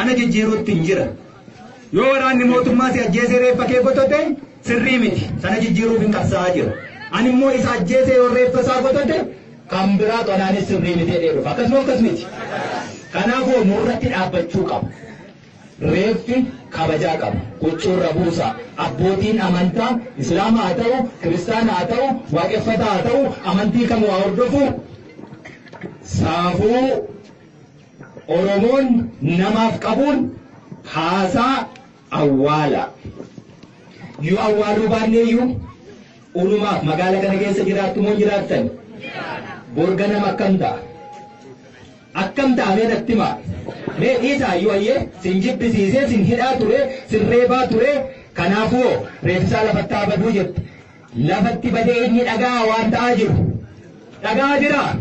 Kana jijjiiruutti hin jira. Yoo waraanni mootummaa si ajjeesee reeffa kee gotote sirrii miti. Sana jijjiiruuf hin qabsaa'aa jira. Ani immoo isa ajjeesee yoo reeffa isaa gotote kan biraatu anaanis sirrii miti jedhee dhufa. Akkasuma akkas miti. Kanaafuu nurratti dhaabbachuu qaba. Reeffi kabajaa qaba. Huccuurra buusaa. Abbootiin amantaa Islaama haa ta'u, Kiristaana haa ta'u, Waaqeffataa haa ta'u, amantii kamuu haa hordofu, saafuu Oromoon namaaf qabuun haasaa awwaalaa. Yoo awwaaluu baanneeyyuu unumaaf magaala kana keessa jiraattu moo hin jiraattan? Bor ganama akkam ta'a? Akkam ta'a mee natti himaa? Mee dhiisaa iyyuu ayyee sin jibbisiisee sin hidhaa ture, sin reebaa ture, kanaafuu hoo reeffisaa lafatti haa baduu jette. Lafatti badee inni dhaga'aa waan ta'aa jiru. Dhaga'aa jiraa?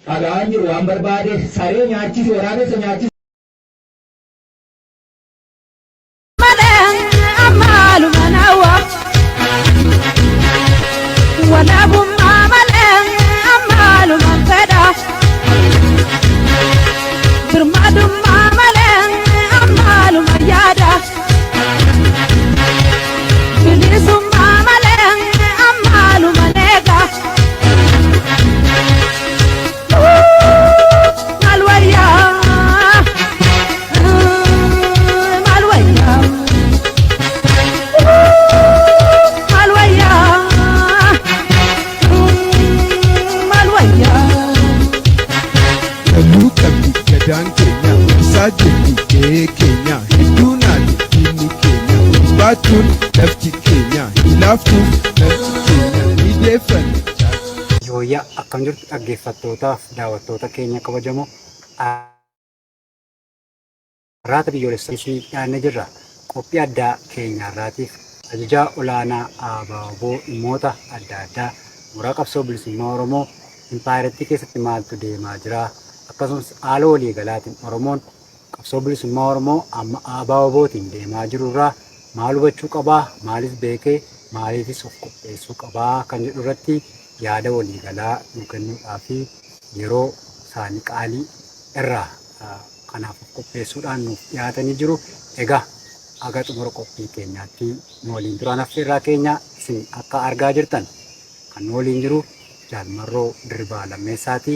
Dhaga'aa hin jiru waan barbaade saree nyaachisi waraabessa nyaachisi. Walabummaa malee amaalumaan fedha. Birmadummaa malee amaaluma yaada. Bilisummaa malee amaaluma eega. Maal wayyaa? Maal wayyaa? Maal wayyaa? Maal wayyaa? Galuu qabdi gadaan keenya isaa jirti gahee keenya hedduu naati diinni keenya baachuun lafti keenya hilaaftuuf lafti keenya ni deeffanna. Yooyyaa akkam jirtu dhaggeeffattootaaf daawwattoota keenya kabajamoo Arraata Biyyoolessaa isiniif dhiyaannee jirra. Qophii addaa keenya har'aatiif Ajajaa Olaanaa ABO dhimmoota adda addaa mooraa qabsoo bilisummaa Oromoo impaayerattii keessatti maaltu deemaa jira akkasumas haala waliigalaatiin Oromoon qabsoo bilisummaa Oromoo amma ABOtiin deemaa jiru irraa maal hubachuu qabaa maalis beekee maaliifis of qopheessuu qabaa kan jedhu irratti yaada waliigalaa nuu kennuudhaaf yeroo isaanii qaalii irraa kanaaf of qopheessuudhaan nuuf dhiyaatanii jiru. Egaa haga xumura qophii keenyaatti nu waliin turaan affeerraa keenya isin akka argaa jirtan kan nu waliin jiru Jaal Marroo Dirribaa Lammeessaati.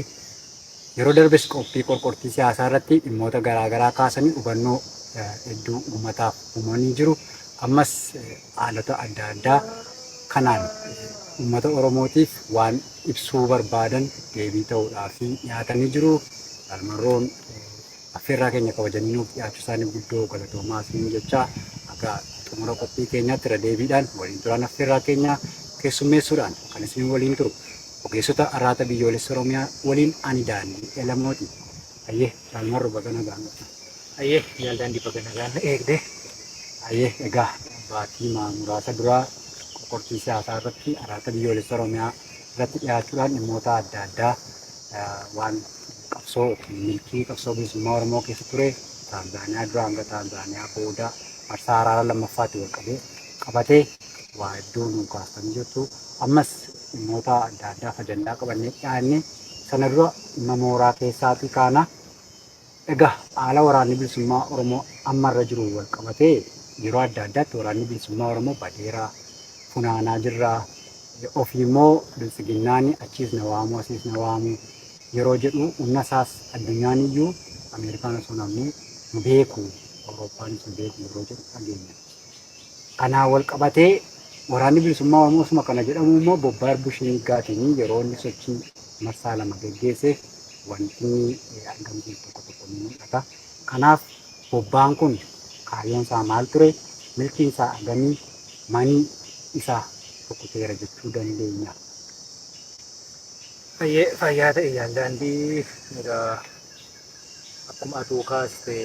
Yeroo darbes qophii qorqortii siyaasaa irratti dhimmoota garaa garaa kaasanii hubannoo hedduu uummataaf uumanii jiru. Ammas haalota adda addaa kanaan uummata Oromootiif waan ibsuu barbaadan deebii ta'uudhaaf dhiyaatanii jiru. Jaal Marroon affeerraa keenya kabajanii nuuf dhiyaachuu isaaniif guddoo galatoomaa isiniin jechaa haga xumura qophii keenyaatti irra deebiidhaan waliin turaan affeerraa keenya keessummeessuudhaan kan isin waliin turu ogeessota Arraata Biyyoolessa Oromiyaa waliin ani Daandii Elamooti. Hayyee Jaal Marro baga nagaan dhuftan. Hayyee Jaal Daandii baga nagaan na eegde. Hayyee egaa baatii muraasa dura qoqqortii siyaasaa irratti Arraata Biyyoolessa Oromiyaa irratti dhiyaachuudhaan dhimmoota adda addaa waan qabsoo milkii qabsoo bilisummaa Oromoo keessa ture Taanzaaniyaa dura hanga Taanzaaniyaa booda marsaa araara lammaffaatti wal qabee qabatee waa hedduu nuu kaastanii jirtu. Ammas dhimmoota adda addaaf ajandaa qabannee dhiyaanne sana dura dhimma mooraa keessaatii kaana. Egaa haala waraanni bilisummaa Oromoo amma irra jiru wal qabatee yeroo adda addaatti waraanni bilisummaa Oromoo badeera, funaanaa jirra, ofii immoo biltsiginnaan achiis na waamu asiis na waamu yeroo jedhu humna isaas addunyaan iyyuu Ameerikaan osoo namni nu beeku Awurooppaanis nu beeku yeroo jedhu dhageenya. Kanaan wal qabatee waraanni bilisummaa Oromoo osuma kana jedhamu immoo bobbaa Irbuu Shinniggaatiin yeroo inni sochii marsaa 2 geggeesse wanti inni argamsiise tokko tokko ni mul'ata. Kanaaf bobbaan kun kaayyoon isaa maal ture? Milkiin isaa hagamii? Manii isa rukuteera jechuu dandeenya? Hayyee fayyaa ta'i Jaal Daandii. Egaa akkuma atuu kaaste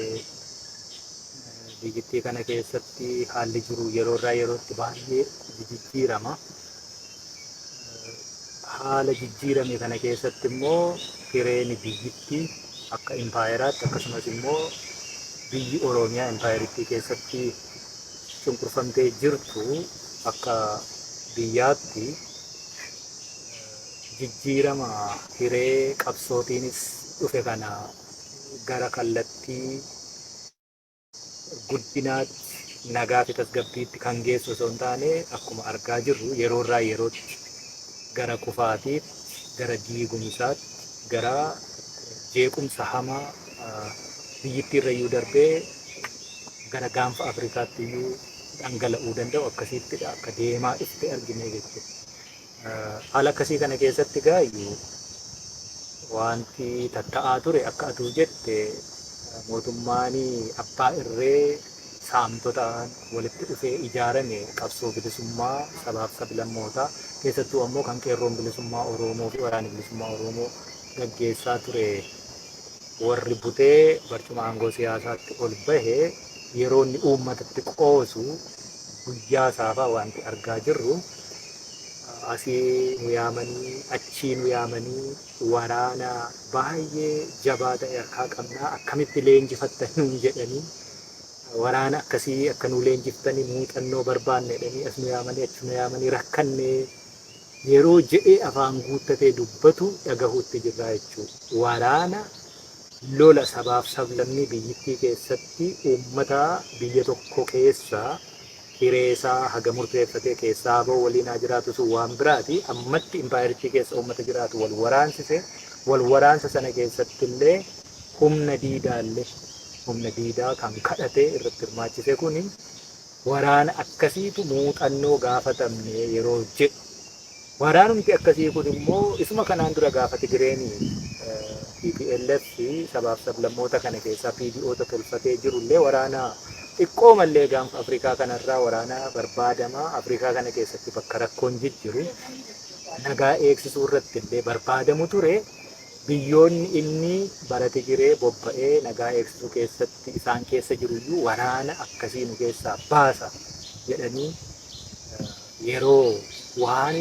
biyyittii kana keessatti haalli jiru yeroo irraa yerootti baay'ee jijjiirama. Haala jijjiirame kana keessatti immoo hireen biyyittii akka impaayeraatti akkasumas immoo biyyi Oromiyaa impaayerittii keessatti cunqurfamtee jirtu akka biyyaatti jijjiirama hiree qabsootiinis dhufe kana gara kallattii guddinaatti, nagaa fi tasgabbiitti kan geessu osoo hin taane, akkuma argaa jirru yeroo irraa yerootti gara kufaatiitti, gara diigumsaatti, gara jeequmsa hamaa biyyittii irrayyuu darbee gara gaanfa Afrikaatti iyyuu dhangala'uu danda'u akkasiittidha akka deemaa dhufte argine jechuudha. Haala akkasii kana keessatti gaayyuu wanti tatta'aa ture, akka atuu jette, mootummaan abbaa irree saamtotaan walitti dhufee ijaarame qabsoo bilisummaa sabaaf sablammootaa, keessattuu ammoo kan qeerroon bilisummaa Oromoo fi waraanni bilisummaa Oromoo gaggeessaa ture, warri butee barcuma aangoo siyaasaatti ol bahe, yeroo inni uummatatti qoosu guyyaa saafaa wanti argaa jirru, asii nu yaamanii, achii nu yaamanii, waraana baay'ee jabaa ta'e harkaa qabnaa, akkamitti leenjifattan nuun jedhanii, waraana akkasii akka nu leenjiftanii muuxannoo barbaanne jedhanii, as nu yaamanii, achi nu yaamanii, rakkannee yeroo jedhee afaan guuttatee dubbatu dhagahuutti jirraa jechuudha. Waraana lola sabaaf sablammii biyyittii keessatti uummata biyya tokko keessa hireesaa haga murteeffatee keessaa bahu waliin haa jiraatu, sun waan biraati. Ammatti impaayerichi keessa uummata jiraatu wal waraansise. Wal waraansa sana keessatti illee humna diidaallee, humna diidaa kan kadhatee irratti hirmaachise, kuni waraana akkasiitu muuxannoo gaafatamne yeroo jedhu. Waraanumti akkasii kun immoo isuma kanaan dura gaafa Tigireen TPLF sabaaf sablammoota kana keessaa PDOta tolfatee jirullee, waraana xiqqoo mallee gaanfa Afrikaa kanarraa waraana barbaadamaa, Afrikaa kana keessatti bakka rakkoon jijjiru nagaa eegsisuu irratti illee barbaadamu ture. Biyyoonni inni bara Tigiree bobba'ee nagaa eegsisuu keessatti isaan keessa jiruyyuu waraana akkasii nu keessaa baasa jedhanii, yeroo waan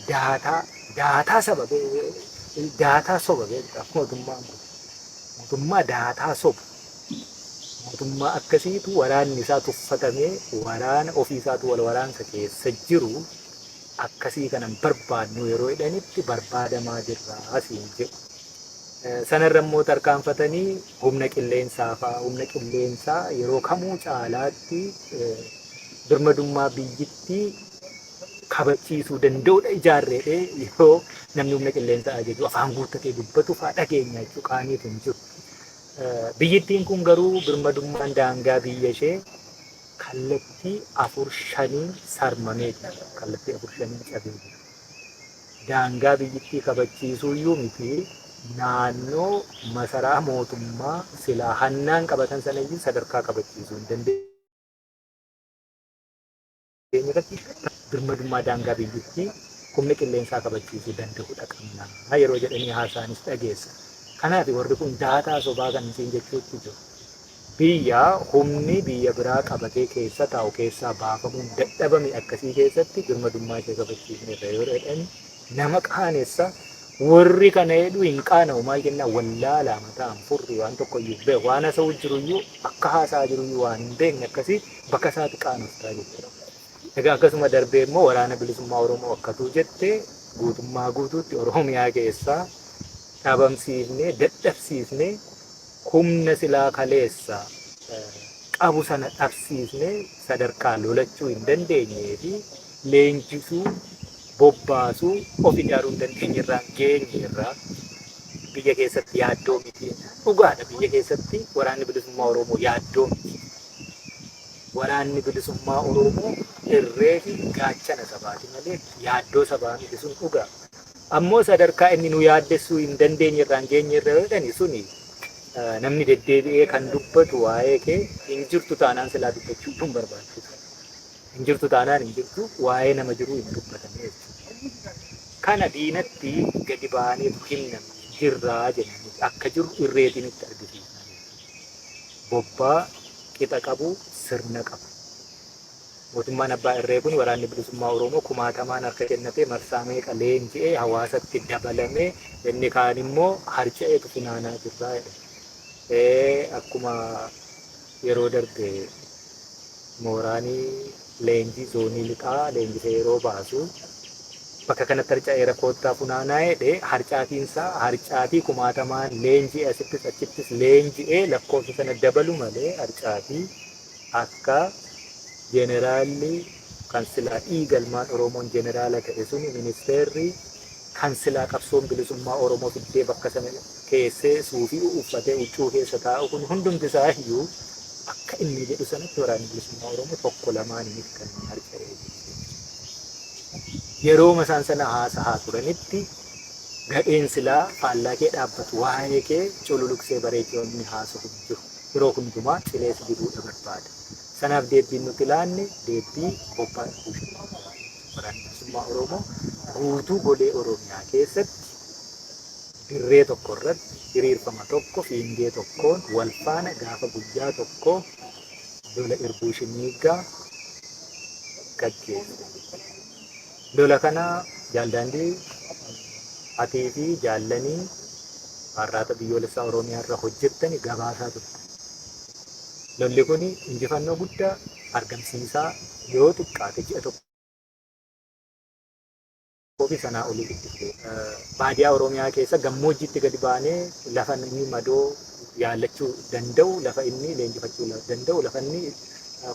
daataa saba daataa soba beektaa, mootummaan kun mootummaa daataa sobu, mootummaa akkasiitu waraanni isaa tuffatamee, waraana ofii isaatu wal waraansa keessa jiru akkasii kanan barbaadnu yeroo jedhanitti barbaadamaa jirra asiin jedhu. Sanarra immoo tarkaanfatanii humna qilleensaa fa'aa, humna qilleensaa yeroo kamuu caalaatti birmadummaa biyyittii kabachiisuu danda'udha ijaarreedhee, yeroo namni humna qilleensaa ajaju afaan guuttatee dubbatu fa'aa dhageenya jechuu, qaaniitu hin jiru. Biyyittiin kun garuu birmadummaan daangaa biyya ishee kallattii afur shaniin sarmamee jira. Kallattii afur shaniin cabee jira. Daangaa biyyittii kabachiisuu iyyuu miti, naannoo masaraa mootummaa silaa hannaan qabatan sana iyyuu sadarkaa kabachiisuu hin dandeenye irratti birmadummaa daangaa biyyittii humna qilleensaa kabachiisuu danda'udha qabna yeroo jedhanii haasa'anis dhageessa. Kanaaf warri kun daataa sobaa kan isiin jechuutti jiru. Biyya humni biyya biraa qabatee keessa taa'u keessaa baafamuun dadhabame akkasii keessatti birmadummaa ishee kabachiisneerra yoo jedhan nama qaanessa. Warri kana jedhu hin qaana'u. Maal jennaan, wallaalaa mataan furri, waan tokko iyyuu beeku, waan haasa'u jiruyyuu, akka haasa'aa jiruyyuu waan hin beekne akkasii bakka isaatti qaanoftaa jechuudha. Egaa akkasuma darbee immoo waraana bilisummaa Oromoo akkatuu jette guutummaa guutuutti Oromiyaa keessaa dhabamsiifnee, dadhabsiifnee, humna silaa kaleessa qabu sana dhabsiisnee, sadarkaa lolachuu hin dandeenyee fi leenjisuu, bobbaasuu, of ijaaruu hin dandeenye irraan geenye irraa, biyya keessatti yaaddoo miti. Dhugaadha, biyya keessatti waraanni bilisummaa Oromoo yaaddoo miti. Waraanni bilisummaa Oromoo irree fi gaachana sabaati malee yaaddoo sabaa miti, sun dhugaa. Ammoo sadarkaa inni nu yaaddessuu hin dandeenye irraan geenye irra yoo jedhani, suni namni deddeebi'ee kan dubbatu waa'ee kee hin jirtu taanaan silaa dubbachuu hin barbaachisu. Hin jirtu taanaan hin jirtu, waa'ee nama jiruu hin dubbatame jechuudha. Kana diinatti gadi ba'aniitu himna, jirraa jenna, akka jirru irreetiin itti argisiisna. Bobbaa qixa qabu, sirna qabu. Mootummaan abbaa irree kun, waraanni bilisummaa Oromoo kumaatamaan harka kennatee, marsaa meeqa leenji'ee hawaasatti dabalamee, inni kaan immoo harca'eetu funaanaa jirraa jedhe. Akkuma yeroo darbe mooraanii leenjii zoonii lixaa leenjisee yeroo baasu, bakka kanatti harca'eera, koottaa funaanaa jedhe, harcaatiinsaa harcaatii kumaatamaan leenji'ee, asittis achittis leenji'ee lakkoofsa sana dabalu malee harcaatii Akka jeneraalli kan silaa dhiigalmaan Oromoon jeneraala ta'e suni, ministeerri kan silaa qabsoon bilisummaa Oromoo fiddee bakka sana keessee suufii uffatee huccuu keessa taa'u kun hundumti isaa iyyuu akka inni jedhu sanatti waraanni bilisummaa Oromoo tokko lamaan miti kan inni harca'ee jiru. Yeroo isaan sana haasahaa turanitti gadheen silaa faallaa kee dhaabbatu waa'ee kee cululuqsee bareechee inni haasa'u hin jiru. Yeroo hundumaa cilee si dibuudha barbaada. Sanaaf deebiin nuti laanne deebii bobbaa Irbuu. Waraanni bilisummaa Oromoo guutuu golee Oromiyaa keessatti dirree tokko irratti hiriirfama tokko fiingee tokkoon wal faana gaafa guyyaa tokko lola Irbuu Shinniiggaa gaggeesse. Lola kana jaaldaandii atii fi jaallanii Arraata Biyyoolessaa Oromiyaa irra hojjettani gabaasaa turte. Lolli kun injifannoo guddaa argamsiisaa yoo xiqqaate ji'a tokkoo fi sanaa olii itti fufe. Baadiyaa Oromiyaa keessa gammoojjiitti gadi baanee lafa inni madoo yaallachuu danda'u, lafa inni leenjifachuu danda'u, lafa inni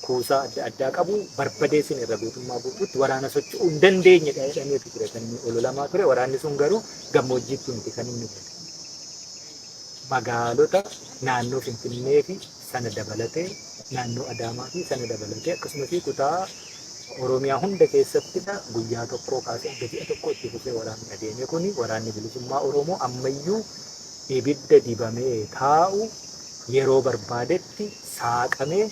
kuusaa adda addaa qabu barbadeessine irra guutummaa guutuutti waraana socho'uu hin dandeenyedha jedhameetu ture kan inni ololamaa ture. Waraanni sun garuu gammoojjiitti miti kan inni bade. Magaalota naannoo Finfinnee fi sana dabalatee, naannoo Adaamaa fi sana dabalatee, akkasumas kutaa Oromiyaa hunda keessattidha guyyaa tokkoo kaasee hanga ji'a tokko itti fufee waraanni adeeme kuni waraanni bilisummaa Oromoo ammayyuu ibidda dibamee taa'u yeroo barbaadetti saaqamee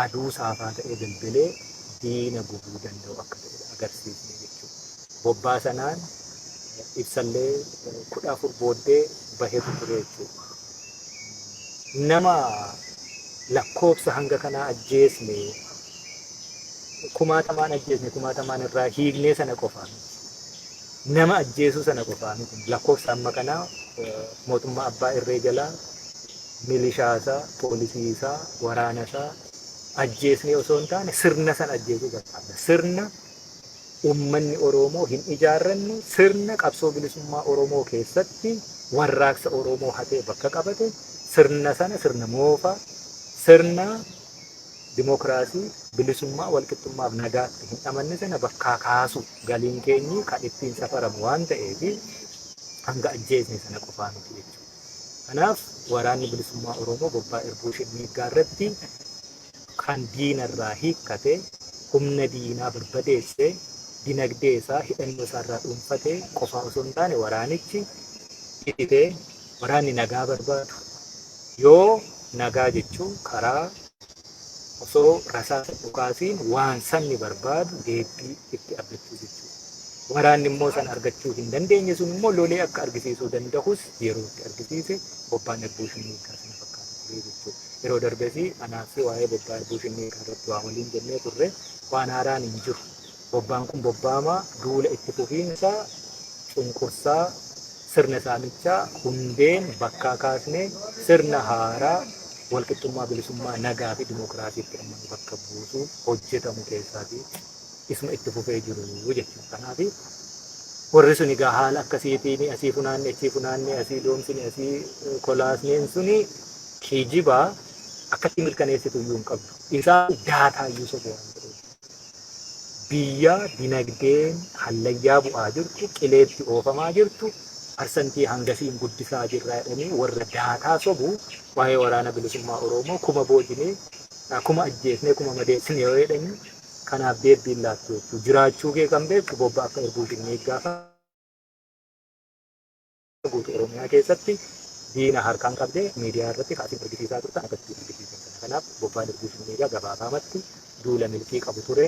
aduu saafaa ta'ee bilbilee diina gubuu danda'u akka ta'e agarsiisne jechuudha. Bobbaa sanaan ibsallee 14 booddee bahetu ture jechuudha. Nama lakkoofsa hanga kanaa ajjeesne, kumaatamaan ajjeesne, kumaatamaan irraa hiiknee sana qofaa miti. Nama ajjeesuu sana qofaa miti. Lakkoofsa amma kanaa mootummaa abbaa irree jalaa milishaasaa, poolisiisaa, waraanasaa ajjeesnee osoo hin taane sirna sana ajjeesuu barbaadna. Sirna uummanni Oromoo hin ijaarranne, sirna qabsoo bilisummaa Oromoo keessatti warraaqsa Oromoo hatee bakka qabate, sirna sana, sirna moofaa, sirna dimookiraasii, bilisummaa, walqixxummaaf nagaatti hin amanne sana bakkaa kaasu galiin keenyi kan ittiin safaramu waan ta'eef hanga ajjeesne sana qofaa miti jechuudha. Kanaaf waraanni bilisummaa Oromoo bobbaa Irbuu Shinniiggaa irratti kan diinarraa hiikkate, humna diinaa barbadeesse, dinagdee isaa, hidhannoo isaarraa dhuunfate qofaa osoo hin taane waraanichi ititee waraanni nagaa barbaadu yoo nagaa jechuun karaa osoo rasaasa dhukaasiin waan sabni barbaadu deebii itti argachuu jechuudha. Waraanni immoo sana argachuu hin dandeenye sun immoo lolee akka argisiisuu danda'us yeroo itti argisiise bobbaan Irbuu Shinniiggaa sana fakkaata ture jechuudha. Yeroo darbes anaaf waa'ee bobbaa Irbuu Shinniiggaa irratti waa waliin jennee turre, waan haaraan hin jiru. Bobbaan kun bobbaama duula itti fufiinsa cunqursaa sirna saamichaa hundeen bakkaa kaasnee sirna haaraa walqixxummaa, bilisummaa, nagaa fi dimookiraasiitti ammanu bakka buusuuf hojjetamu keessaatii isuma itti fufee jiru jechuudha. Kanaaf warri sun egaa haala akkasiitiin asii funaanne, achii funaanne, asii doomsine, asii kolaasneen suni kijibaa akkatti mirkaneessitu iyyuu hin qabdu. Isaan daataa iyyuu sobu waan ta'eef. Biyya dinagdeen hallayyaa bu'aa jirtu, qileetti oofamaa jirtu, parsantii hangasiin guddisaa jirra jedhanii warra daataa sobu waa'ee waraana bilisummaa Oromoo kuma boojinee, kuma ajjeesnee, kuma madeessine yoo jedhanii kanaaf deebiin laattu jechuudha. Jiraachuu kee kan beektu bobba akka Irbuu Shinniiggaa guutuu Oromiyaa keessatti diina harkaan qabdee miidiyaa irratti kaasiin argisiisaa turtan akkasitti argisiisan sana. Kanaaf bobbaan Irbuu Shinniiggaa gabaabaamatti duula milkii qabu ture.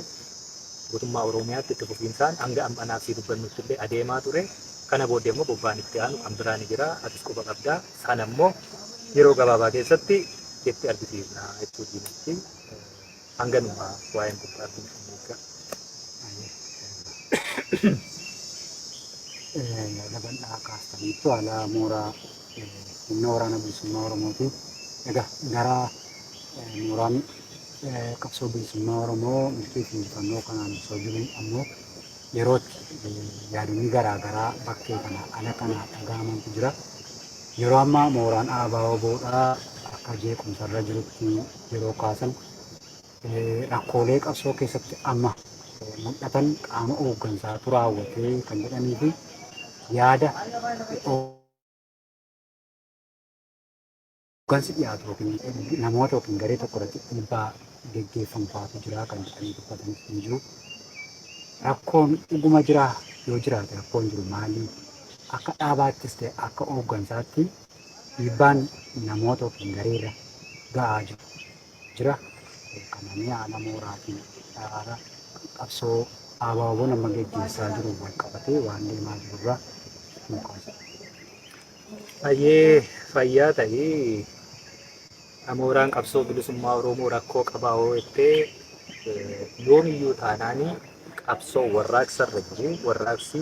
Guutummaa Oromiyaatti itti fufiinsaan hanga amma anaaf sii dubbannutti illee adeemaa ture. Kana booddee immoo bobbaan itti aanu kan biraa ni jira. Atis quba qabdaa. Sana immoo yeroo gabaabaa keessatti itti argisiisna jechuu diinatti. Hanganuma waa'een bobbaa Irbuu Shinniiggaa. Yaada bal'aa kaastaniittu haala mooraa humna waraana bilisummaa Oromootiin. Egaa gara mooraan qabsoo bilisummaa Oromoo milkii fi injifannoo kanaan osoo jiru ammoo yerootti yaadonni garaa garaa bakkee kana ala kana dhaga'amantu jira. Yeroo ammaa mooraan ABO boodhaa akka jeequmsarra jirutti yeroo kaasan Rakkoolee qabsoo keessatti amma mul'atan qaama hooggansaatu raawwatee kan jedhanii fi yaada hooggansi dhiyaatu yookiin namoota yookiin garee tokko irratti dhiibbaa geggeeffamu fa'aatu jira kan jedhanii dubbatanis ni jiru. Rakkoon dhuguma jiraa? Yoo jiraate rakkoon jiru maali? Akka dhaabaattis ta'e akka hooggansaatti dhiibbaan namoota yookiin gareerra ga'aa jiru jira. Kana mee haala mooraatiin haala qabsoo ABOn amma geggeessaa jiru wal qabatee waan deemaa jirurraa nuu kaasa. Hayyee, fayyaa ta'ii. Mooraan qabsoo bilisummaa Oromoo rakkoo qabaa hoo jettee, yoomiyyuu taanaanii qabsoo warraaqsa irra jiru, warraaqsi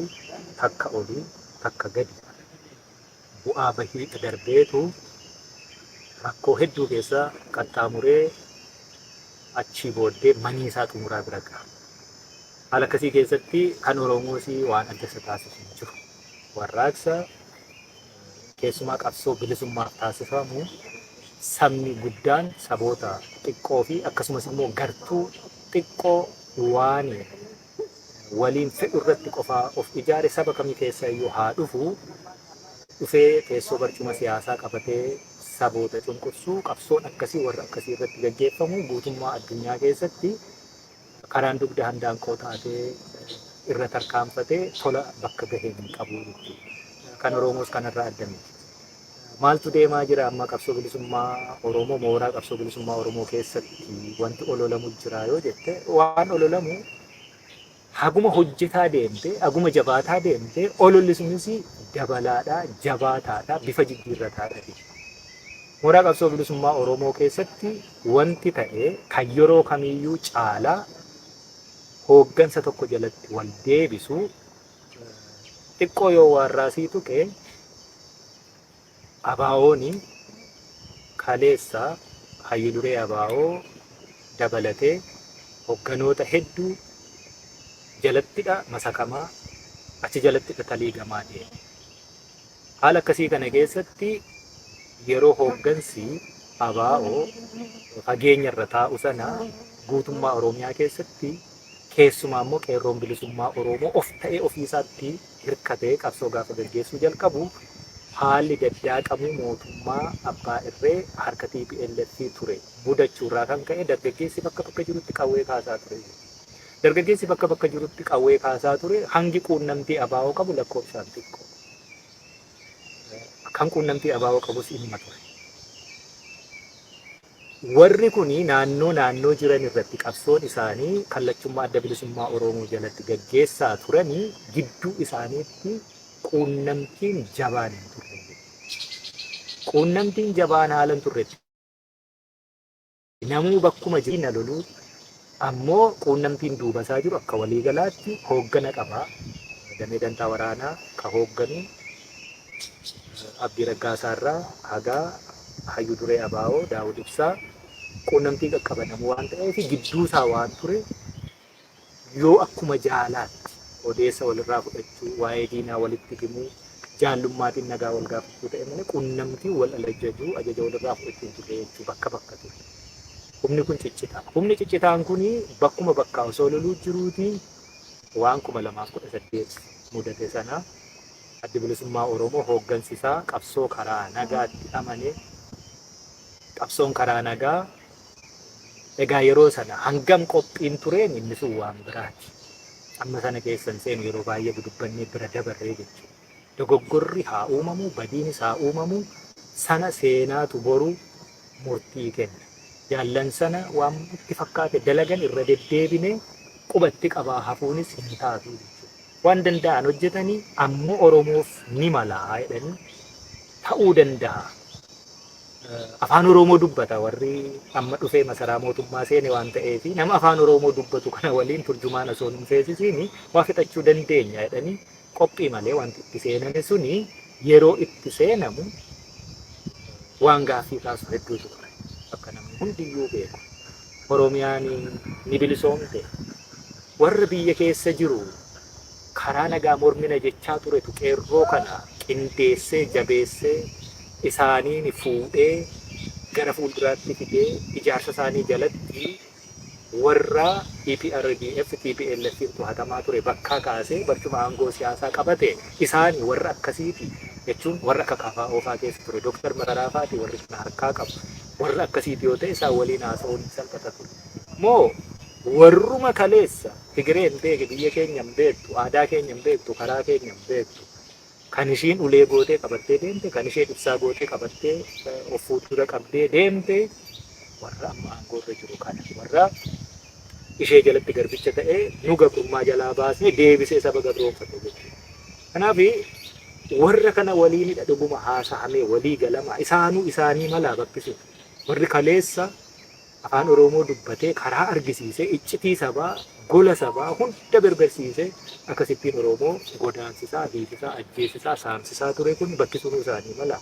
takka olii takka gadi bu'aa bahii darbeetu rakkoo hedduu keessa qaxxaamuree achii booddee manii isaa xumuraa bira gaha. Haala akkasii keessatti kan Oromoos waan adda isa taasisu hin jiru. Warraaqsa keessumaa qabsoo bilisummaaf taasifamu sabni guddaan saboota xiqqoo fi akkasumas immoo gartuu xiqqoo waan waliin fedhu irratti qofaa of ijaare saba kamii keessa iyyuu haa dhufu, dhufee teessoo barcuma siyaasaa qabatee saboota cunqursuu, qabsoon akkasii warra akkasii irratti gaggeeffamu guutummaa addunyaa keessatti karaan dugda handaanqoo taatee irra tarkaanfatee tola bakka gahee hin qabu jechuudha. Kan Oromoos kanarraa adda miti. Maaltu deemaa jira amma qabsoo bilisummaa Oromoo, mooraa qabsoo bilisummaa Oromoo keessatti wanti ololamu jira yoo jette, waan ololamu haguma hojjetaa deemte, haguma jabaataa deemte, ololli sunis dabalaadha, jabaataadha, bifa jijjiirrataadha. Mooraa qabsoo bilisummaa Oromoo keessatti wanti ta'e kan yeroo kamiyyuu caalaa hooggansa tokko jalatti wal deebisu, xiqqoo yoo waarraasii tuqe, ABO'n kaleessa hayyu duree ABO dabalatee hogganoota hedduu jalattidha masakamaa, achi jalattidha taliigamaa deeme. Haala akkasii kana keessatti yeroo hooggansi ABO fageenya irra taa'u sana guutummaa Oromiyaa keessatti, keessumaa immoo qeerroon bilisummaa Oromoo of ta'ee ofiisaatti hirkatee qabsoo gaafa gaggeessuu jalqabu, haalli daddaaqamuu mootummaa abbaa irree harka TPLF ture mudachuurraa kan ka'e dargaggeessi bakka bakka jirutti qawwee kaasaa ture. Dargaggeessi bakka bakka jirutti qawwee kaasaa ture hangi quunnamtii ABO qabu lakkoofsaan xiqqoo. Kan quunnamtii ABO qabus inuma ture. Warri kuni naannoo naannoo jiran irratti qabsoon isaanii kallachummaa Adda Bilisummaa Oromoo jalatti gaggeessaa turanii gidduu isaaniitti quunnamtiin jabaan hin turre. Quunnamtiin jabaan haala hin turretti namuu bakkuma jiru na loluu, ammoo quunnamtiin duuba isaa jiru akka waliigalaatti hooggana qaba. Damee dantaa waraanaa ka hoogganu Abdii Raggaasaa irraa hagaa hayyu duree ABO Daawud Ibsaa quunnamtii qaqqaba namuu waan ta'eef, gidduu isaa waan ture yoo akkuma jaalaatti odeessa walirraa fudhachuu, waa'ee diinaa walitti himuu, jaallummaatiin nagaa wal gaafachuu ta'e malee quunnamtii wal alajajuu, ajaja walirraa fudhachuu hin turre jechuu, bakka bakka ture. Humni kun ciccitaa. Humni ciccitaan kun bakkuma bakkaa osoo loluu jiruuti waan 2018 mudate sana. Addi Bilisummaa Oromoo hooggansi isaa qabsoo karaa nagaatti amane, qabsoon karaa nagaa egaa yeroo sana hangam qophiin tureen inni sun waan biraati. Amma sana keessa hin seenu, yeroo baay'ee dudubbannee bira dabarree jechuudha. Dogoggorri haa uumamu, badiinis haa uumamu, sana seenaatu boru murtii kenna. Jaallan sana waan itti fakkaate dalagan irra deddeebine qubatti qabaa hafuunis hin taatu jechuudha. Waan danda'an hojjetanii ammoo Oromoof ni malaa jedhanii ta'uu danda'a. Afaan Oromoo dubbata warri amma dhufee masaraa mootummaa seene waan ta'eef, nama afaan Oromoo dubbatu kana waliin turjumaan osoo hin feesisiin waa fixachuu dandeenya jedhanii qophii malee wanti itti seename suni yeroo itti seenamu waan gaaffii kaasu hedduutu ture. Akka namni hundiyyuu beeku. Oromiyaan ni bilisoomte. Warra biyya keessa jiru karaa nagaa mormina jechaa turetu qeerroo kana qindeessee, jabeessee, isaaniin fuudhee gara fuulduraatti fidee ijaarsa isaanii jalatti Warra EPRDF TPLF to'atamaa ture bakkaa kaasee barcuma aangoo siyaasaa qabate isaani warra akkasiiti jechuun warra akka KFO faa keessa ture Dr. Mararaa faati warri kana harkaa qabu. Warra akkasiiti yoo ta'e isaan waliin haasa'uun hin salphata ture. Moo warruma kaleessa Tigiree hin beeke, biyya keenya hin beektu, aadaa keenya hin beektu, karaa keenya hin beektu. Kan ishiin ulee gootee qabattee deemte, kan isheen ibsaa gootee qabattee of fuuldura qabdee deemte warra amma aangoo irra jiru kana. Warra ishee jalatti garbicha ta'ee nu gabrummaa jalaa baasee deebisee saba gabroomfate jechuudha. Kanaaf warra kana waliinidha dhuguma haasahamee walii galama isaanuu isaanii malaa bakki sun. Warri kaleessa Afaan Oromoo dubbatee karaa argisiisee iccitii sabaa, gola sabaa hunda berbersiisee akkasittiin Oromoo godaansisaa, hiisisaa, ajjeesisaa, saamsisaa ture kun bakki sunuu isaanii mala.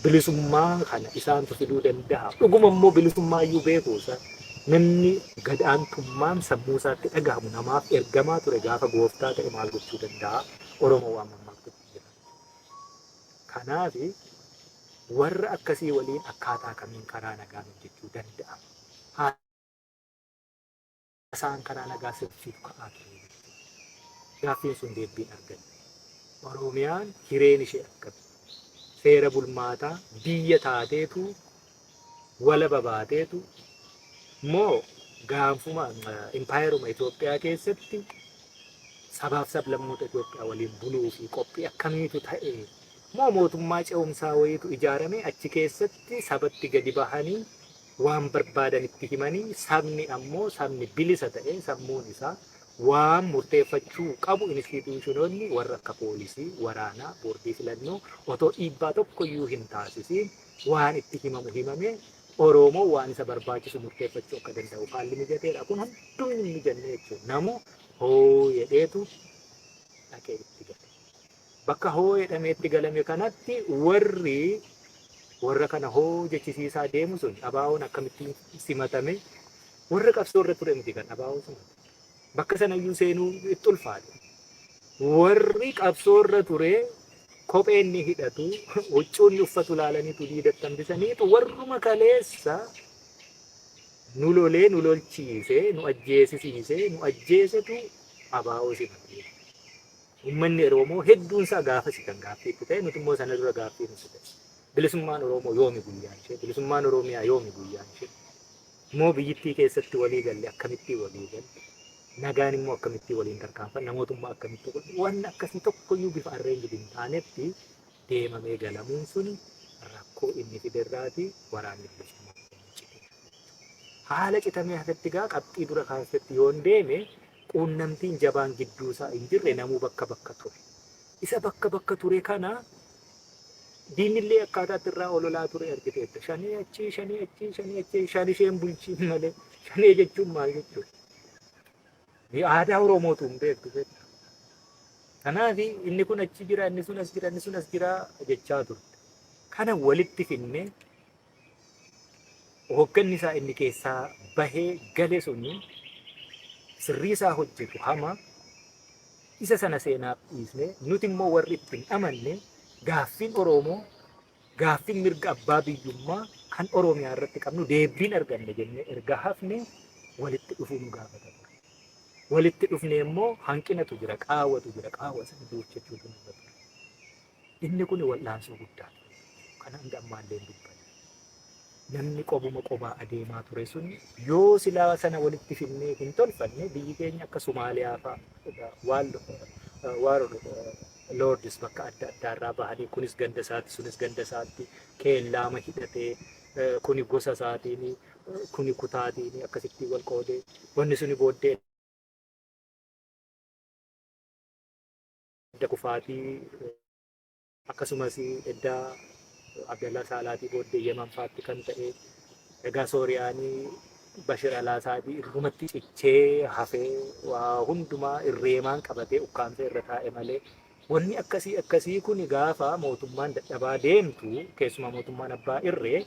Bilisummaa kana isaantu fiduu danda'a. Dhuguma immoo bilisummaa iyyuu beeku isaan. Namni gad aantummaan sammuu isaatti dhagahamu namaaf ergamaa ture gaafa gooftaa ta'e maal gochuu danda'a? Oromoo waan mammaaktutti jira. Kanaaf warra akkasii waliin akkaataa kamiin karaa nagaan hojjechuu danda'ama? Haasaan karaa nagaa sirriitu ka'aa ture jechuudha. Gaaffiin sun deebbii hin arganne. Oromiyaan hireen ishee akkami? Seera bulmaataa biyya taateetu walaba baateetu moo gaanfuma impaayeruma Itoophiyaa keessatti sabaaf sablammoota Itoophiyaa waliin buluu fi qophii akkamiitu ta'e? Moo mootummaa ce'umsaa wayiitu ijaaramee achi keessatti sabatti gadi bahanii waan barbaadan itti himanii sabni ammoo sabni bilisa ta'ee sammuun isaa waan murteeffachuu qabu instituushinoonni warra akka poolisii, waraanaa, boordii filannoo otoo dhiibbaa tokkoyyuu hin taasisiin waan itti himamu himamee Oromoo waan isa barbaachisu murteeffachuu akka danda'u haalli mijateedha. Kun hundumni hin mijanne jechuudha. Namu hoo jedheetu dhaqee itti gale. Bakka hoo jedhamee itti galame kanatti warri warra kana hoo jechisiisaa deemu sun ABOn akkamittiin simatame warra qabsoo irra ture miti kan ABO simate. Bakka sanayyuu seenuu itti ulfaate. Warri qabsoo irra ture kophee inni hidhatu, huccuu inni uffatu ilaalaniitu diidatti hambisaniitu warruma kaleessa nu lolee nu lolchiisee nu ajjeesisiisee nu ajjeesetu ABO simate. Uummanni Oromoo hedduun isaa gaafasi kan gaaffii itti ta'e, nuti immoo sana dura gaaffii nuti ta'e. Bilisummaan Oromoo yoomi guyyaan ishee? Bilisummaan Oromiyaa yoomi guyyaan ishee? Immoo biyyittii keessatti walii galle akkamittiin walii galle? Nagaan immoo akkamittiin waliin tarkaanfanna? Mootummaa akkamitti godhe? Wanni akkasii tokkoyyuu bifa arreenjid hin taanetti deemamee galamuun suni rakkoo inni fiderraati waraanni bilisummaa Oromoo citee hafe jechuudha. Haala citamee hafetti gaa qabxii dura kaastetti yoon deeme quunnamtiin jabaan gidduu isaa hin jirre namuu bakka bakka ture. Isa bakka bakka ture kana diinnillee akkaataatti irraa ololaa ture argiteetta. Shanee achii, shanee achii, shanee achii, shan isheen bulchiin malee. Shanee jechuun maal jechuudha? Aadaa Oromootu hin beektu beektu. Kanaaf inni kun achi jira, inni sun as jira, inni sun as jira jechaa turte. Kana walitti finnee hoogganni isaa inni keessaa bahee gale suni sirrii isaa hojjetu hama isa sana seenaaf dhiisne nuti immoo warri itti hin amanne gaaffiin Oromoo gaaffiin mirga abbaa biyyummaa kan Oromiyaa irratti qabnu deebbiin arganne jennee erga hafne walitti dhufuu nu gaafata ture. Walitti dhufnee immoo hanqinatu jira, qaawwatu jira, qaawwa sana duuchachuutu nurra ture. Inni kun wal'aansoo guddaa ture. Kana hanga ammaallee hin dubbanne. Namni qobuma qobaa adeemaa ture sun yoo silaa sana walitti finnee hin tolfanne biyyi keenya akka Somaaliyaa fa'aa waan war lords bakka adda addaarraa bahanii kunis ganda isaatti sunis ganda isaatti keellaama hidhatee kuni gosa isaatiin kuni kutaatiin akkasitti wal qoodee wanni suni booddee edda kufaatii akkasumas edda Abdallaa Saalaatii booddee Yemen faatti kan ta'e egaa Sooriyaanii Bashir Alaasaadii irrumatti cichee hafee waa hundumaa irreemaan qabatee ukkaamsee irra taa'e malee wanni akkasii akkasii kun gaafa mootummaan dadhabaa deemtu keessumaa mootummaan abbaa irree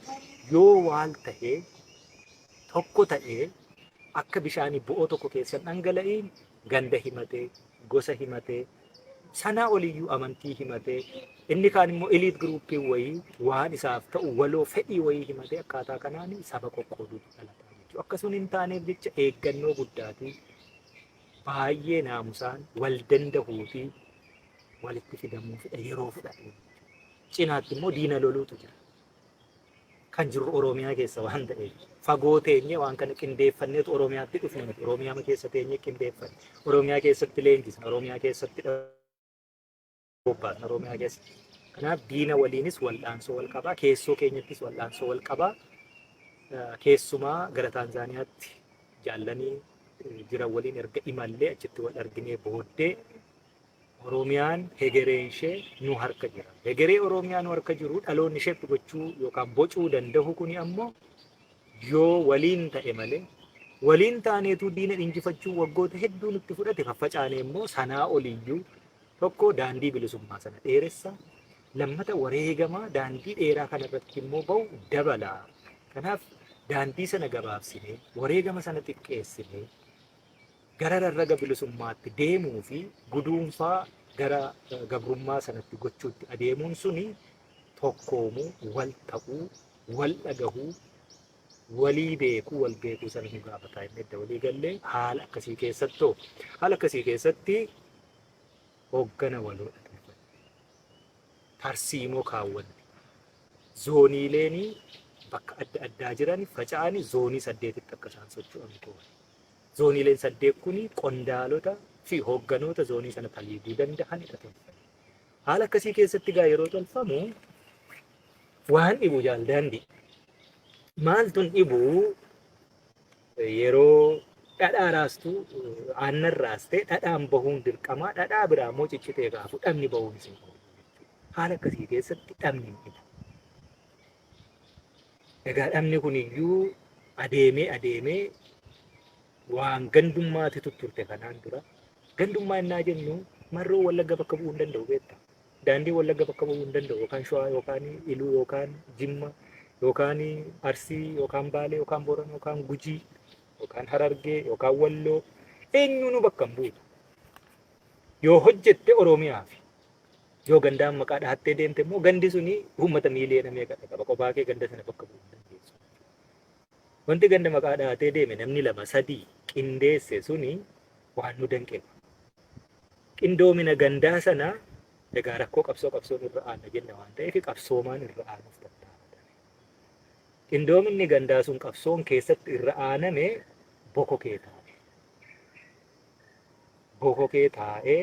yoo waal tahee tokko ta'ee akka bishaanii bo'oo tokko keessa dhangala'iin ganda himatee gosa himatee sanaa oliyyuu amantii himatee inni kaan immoo eliit giruuppii wayii waan isaaf ta'u waloo fedhii wayii himatee akkaataa kanaan saba qoqqooduutu dhalataa jechuudha. jechuudha. Akka sun hin taaneef jecha eeggannoo guddaatii baay'ee naamusaan wal dandahuufi walitti fidamuufidha yeroo fudhate. Cinaatti immoo diina loluutu jira. Kan jirru Oromiyaa keessa waan ta'eef fagoo teenyee waan kana qindeeffanneetu Oromiyaatti dhufne miti. Oromiyaa keessa teenyee qindeeffanne. Oromiyaa keessatti leenjisna. Oromiyaa keessatti bobbaasna. Oromiyaa keessa. Kanaaf diina waliinis wal'aansoo wal qabaa. Keessoo keenyattis wal'aansoo wal qabaa. Keessumaa gara Taanzaaniyaatti jaallanii jiran waliin erga imallee achitti wal arginee booddee Oromiyaan hegereen ishee nu harka jira. Hegeree Oromiyaa nu harka jiru dhaloonni isheetti gochuu yookaan bocuu danda'u kuni ammoo yoo waliin ta'e malee waliin taaneetu diina injifachuu waggoota hedduu nutti fudhate faffacaanee immoo sanaa oliyyuu tokko daandii bilisummaa sana dheeressa lammata wareegamaa daandii dheeraa kanarratti immoo ba'u dabala. Kanaaf daandii sana gabaabsinee wareegama sana xiqqeessinee gara rarraga bilisummaatti deemuu fi guduunfaa gara gabrummaa sanatti gochuutti adeemuun suni tokkoomuu, wal ta'uu, wal dhagahuu, walii beekuu, wal beekuu sana nu gaafataa inni edda walii gallee haala akkasii keessattoo haala akkasii keessatti hooggana waloodha tolfanne. Tarsiimoo kaawwanne. Zooniileen bakka adda addaa jiran faca'anii zoonii 8tti akka isaan socho'an goone. Zooniileen 8 kun qondaalota fi hoogganoota zoonii sana taliiguu danda'anidha tolfame. Haala akkasii keessatti gaa yeroo tolfamu waan dhibu jaal daandii. Maaltu hin dhibu yeroo dhadhaa raastu aannan raastee dhadhaan bahuun dirqamaa dhadhaa biraa immoo ciccitee gaafu dhabni bahuun isin oolu jechuudha. Haala akkasii keessatti dhabni hin dhibu. Egaa dhabni kun iyyuu adeemee adeemee waan gandummaatti tutturte kanaan dura. Gandummaa innaa jennu marroo Wallagga bakka bu'uu hin danda'u beekta. Daandii Wallagga bakka bu'uu hin danda'u yookaan Shawaa yookaan Iluu yookaan Jimma yookaan Arsii yookaan Baalee yookaan Boorana yookaan Gujii yookaan Harargee yookaan Walloo eenyuunuu bakka hin buutu. Yoo hojjette Oromiyaa fi yoo gandaan maqaa dhahattee deemte immoo gandi suni uummata miiliyoona meeqa qaba qophaa kee ganda sana bakka bu'uu hin dandeessu. Wanti ganda maqaa dhahatee deeme namni lama sadii qindeesse suni waan nu danqe. Qindoomina gandaa sana egaa rakkoo qabsoo qabsoon irra aanna jenna waan ta'eef qabsoomaan irra aanuuf tattaafatame. Qindoominni gandaa sun qabsoon keessatti irra aaname bokokee taa'e. Bokokee taa'ee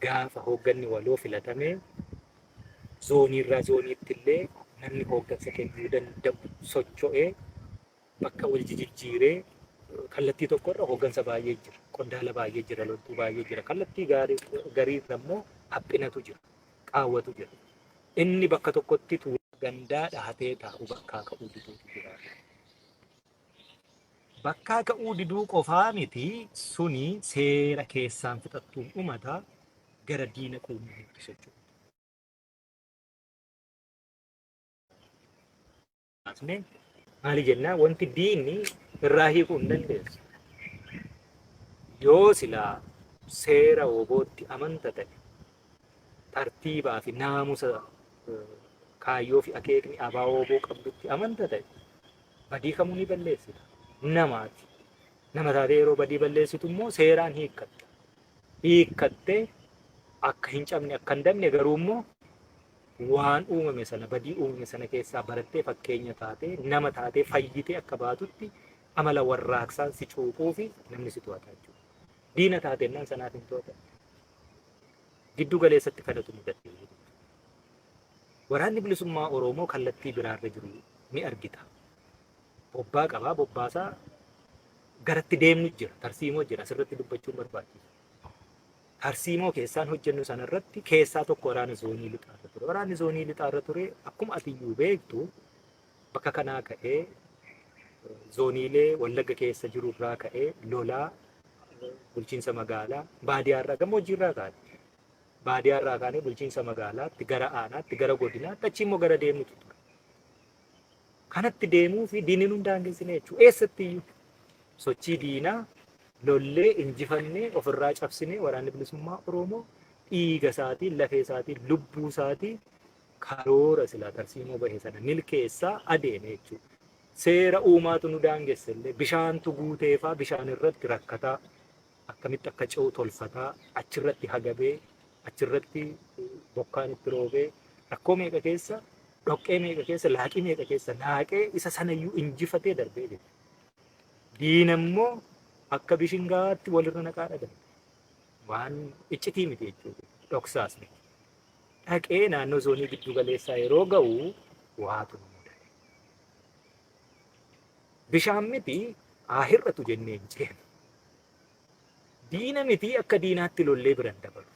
gaafa hoogganni waloo filatame zooniirraa zooniitti illee namni hooggansa kennuu danda'u socho'ee bakka wal jijijjiiree kallattii tokkorra hooggansa baay'ee jira. Qondaala baay'ee jira, loltuu baay'ee jira. Kallattii gariirra immoo haphinatu jira, qaawwatu jira. Inni bakka tokkotti tuula gandaa dhahatee taa'u bakkaa ka'uu diduutu jira. Bakkaa ka'uu diduu qofaa miti suni seera keessaan fixattuun dhumata gara diina quunnamuutti socho'u. Baasnee maali jennaa wanti diinni irraa hiikuu hin dandeessu. Yoo silaa seera wobootti amanta ta'e tartiibaa fi naamusa kaayyoo fi akeekni abaa woboo qabdutti amanta ta'e badii kamuu ni balleessita. Namaati. Nama taatee yeroo badii balleessitu immoo seeraan hiikkatta. Hiikkattee akka hin cabne akka hin dabne garuu immoo waan uumame sana badii uumame sana keessaa barattee fakkeenya taatee nama taatee fayyitee akka baatutti amala warraaqsaan si cuuphuu fi namni si to'ata jechuudha. Diina taatennaan sanaaf hin to'atan. Giddu galeessatti kanatu mudate. Waraanni bilisummaa Oromoo kallattii biraarra jiru ni argita. Bobbaa qabaa bobbaasaa garatti deemnu jira tarsiimoo jira asirratti dubbachuun barbaachisu. Tarsiimoo keessaan hojjennu sanarratti keessaa tokko waraana zoonii lixaarra ture. Waraanni zoonii lixaarra ture akkuma atiyyuu beektu bakka kanaa ka'ee zooniilee Wallagga keessa jiru irraa ka'ee lolaa bulchiinsa magaalaa baadiyaarraa gammoojjiirraa kaane. Baadiyaarraa kaanee bulchiinsa magaalaatti gara aanaatti gara godinaatti achi immoo gara deemnutu ture. Kanatti deemuu fi diinni nun daangessine jechuudha. Eessatti iyyuu sochii diinaa lollee injifannee ofirraa cabsinee waraanni bilisummaa Oromoo dhiiga isaatiin, lafee isaatiin, lubbuu isaatiin karoora silaa tarsiimoo bahe sana milkeessaa adeeme jechuudha. Seera uumaatu nu daangesse illee bishaantu guuteefaa bishaan irratti rakkataa akkamitti akka ce'u tolfataa achirratti hagabee achirratti bokkaan itti roobee rakkoo meeqa keessa dhoqqee meeqa keessa laaqii meeqa keessa laaqee isa sanayyuu injifatee darbee jechuudha. Diina immoo akka bishingaatti walirra naqaa dhagan. Waan iccitii miti jechuudha. Dhoksaas miti. Dhaqee naannoo zoonii giddu galeessaa yeroo ga'u waatu nu mudate. Bishaan miti haa hir'atu jennee hin ceenu. Diina miti akka diinaatti lollee biran dabalu.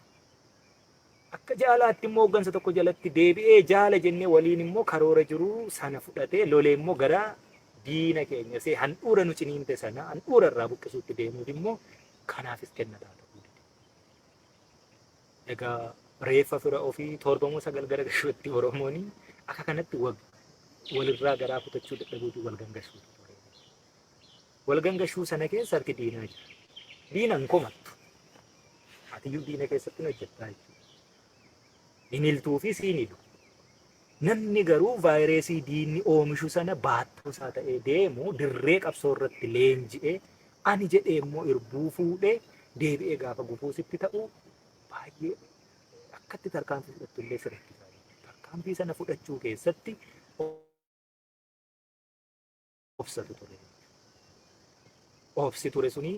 Akka jaalaatti immoo hooggansa tokko jalatti deebi'ee jaala jennee waliin immoo karoora jiru sana fudhatee lolee immoo gara diina keenya see handhuura nu ciniinte sana handhuura irraa buqqisuutti deemuuf immoo kanaafis kennataa ta'uu dide. Egaa reeffa fira ofii torbamoo sagal gara gashuutti Oromoon akka kanatti walirraa garaa kutachuu dadhabuutu wal gangashuutu ture. Wal gangashuu sana keessa harki diinaa jira. Diina hin komattu. Atiyyuu diina keessatti hin hojjettaa jechuudha. Hin hiltuu fi siin hilu. Namni garuu vaayireesii diinni oomishu sana baattuu isaa ta'ee deemu dirree qabsoo irratti leenji'ee ani jedhee immoo irbuu fuudhee deebi'ee gaafa gufuu sitti ta'u baay'ee akkatti tarkaanfii fudhattu illee si rakkisa. Tarkaanfii sana fudhachuu keessatti obsatu ture. Obsi ture suni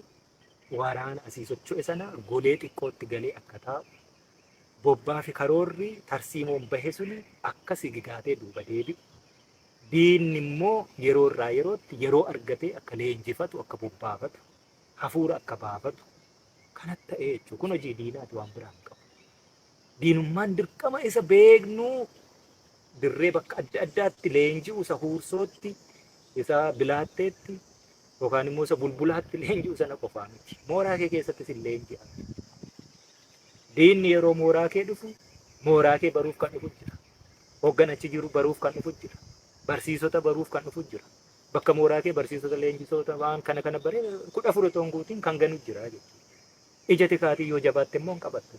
waraana asii socho'e sana golee xiqqootti galee akka taa'u bobbaa fi karoorri tarsiimoon bahe suni akka sigigaatee duuba deebi'u. Diinni immoo yeroo irraa yerootti yeroo argatee akka leenjifatu, akka bobbaafatu, hafuura akka baafatu kanatti ta'ee jechuudha. Kun hojii diinaati waan biraa hin qabu. Diinummaan dirqama isa beeknu dirree bakka adda addaatti leenji'u isa huursootti, isa bilaatteetti yookaan immoo isa bulbulaatti leenji'u sana qofaa miti. Mooraa kee keessattis hin leenji'a. Diinni yeroo mooraa kee dhufu mooraa kee baruuf kan dhufu jira. Hoggan achi jiru baruuf kan dhufu jira. Barsiisota baruuf kan dhufu jira. Bakka mooraa kee barsiisota leenjisoota waan kana kana baree 14 otoo hin guutiin kan ganu jira jechuudha. Ija tikaatii yoo jabaatte immoo hin qabattu.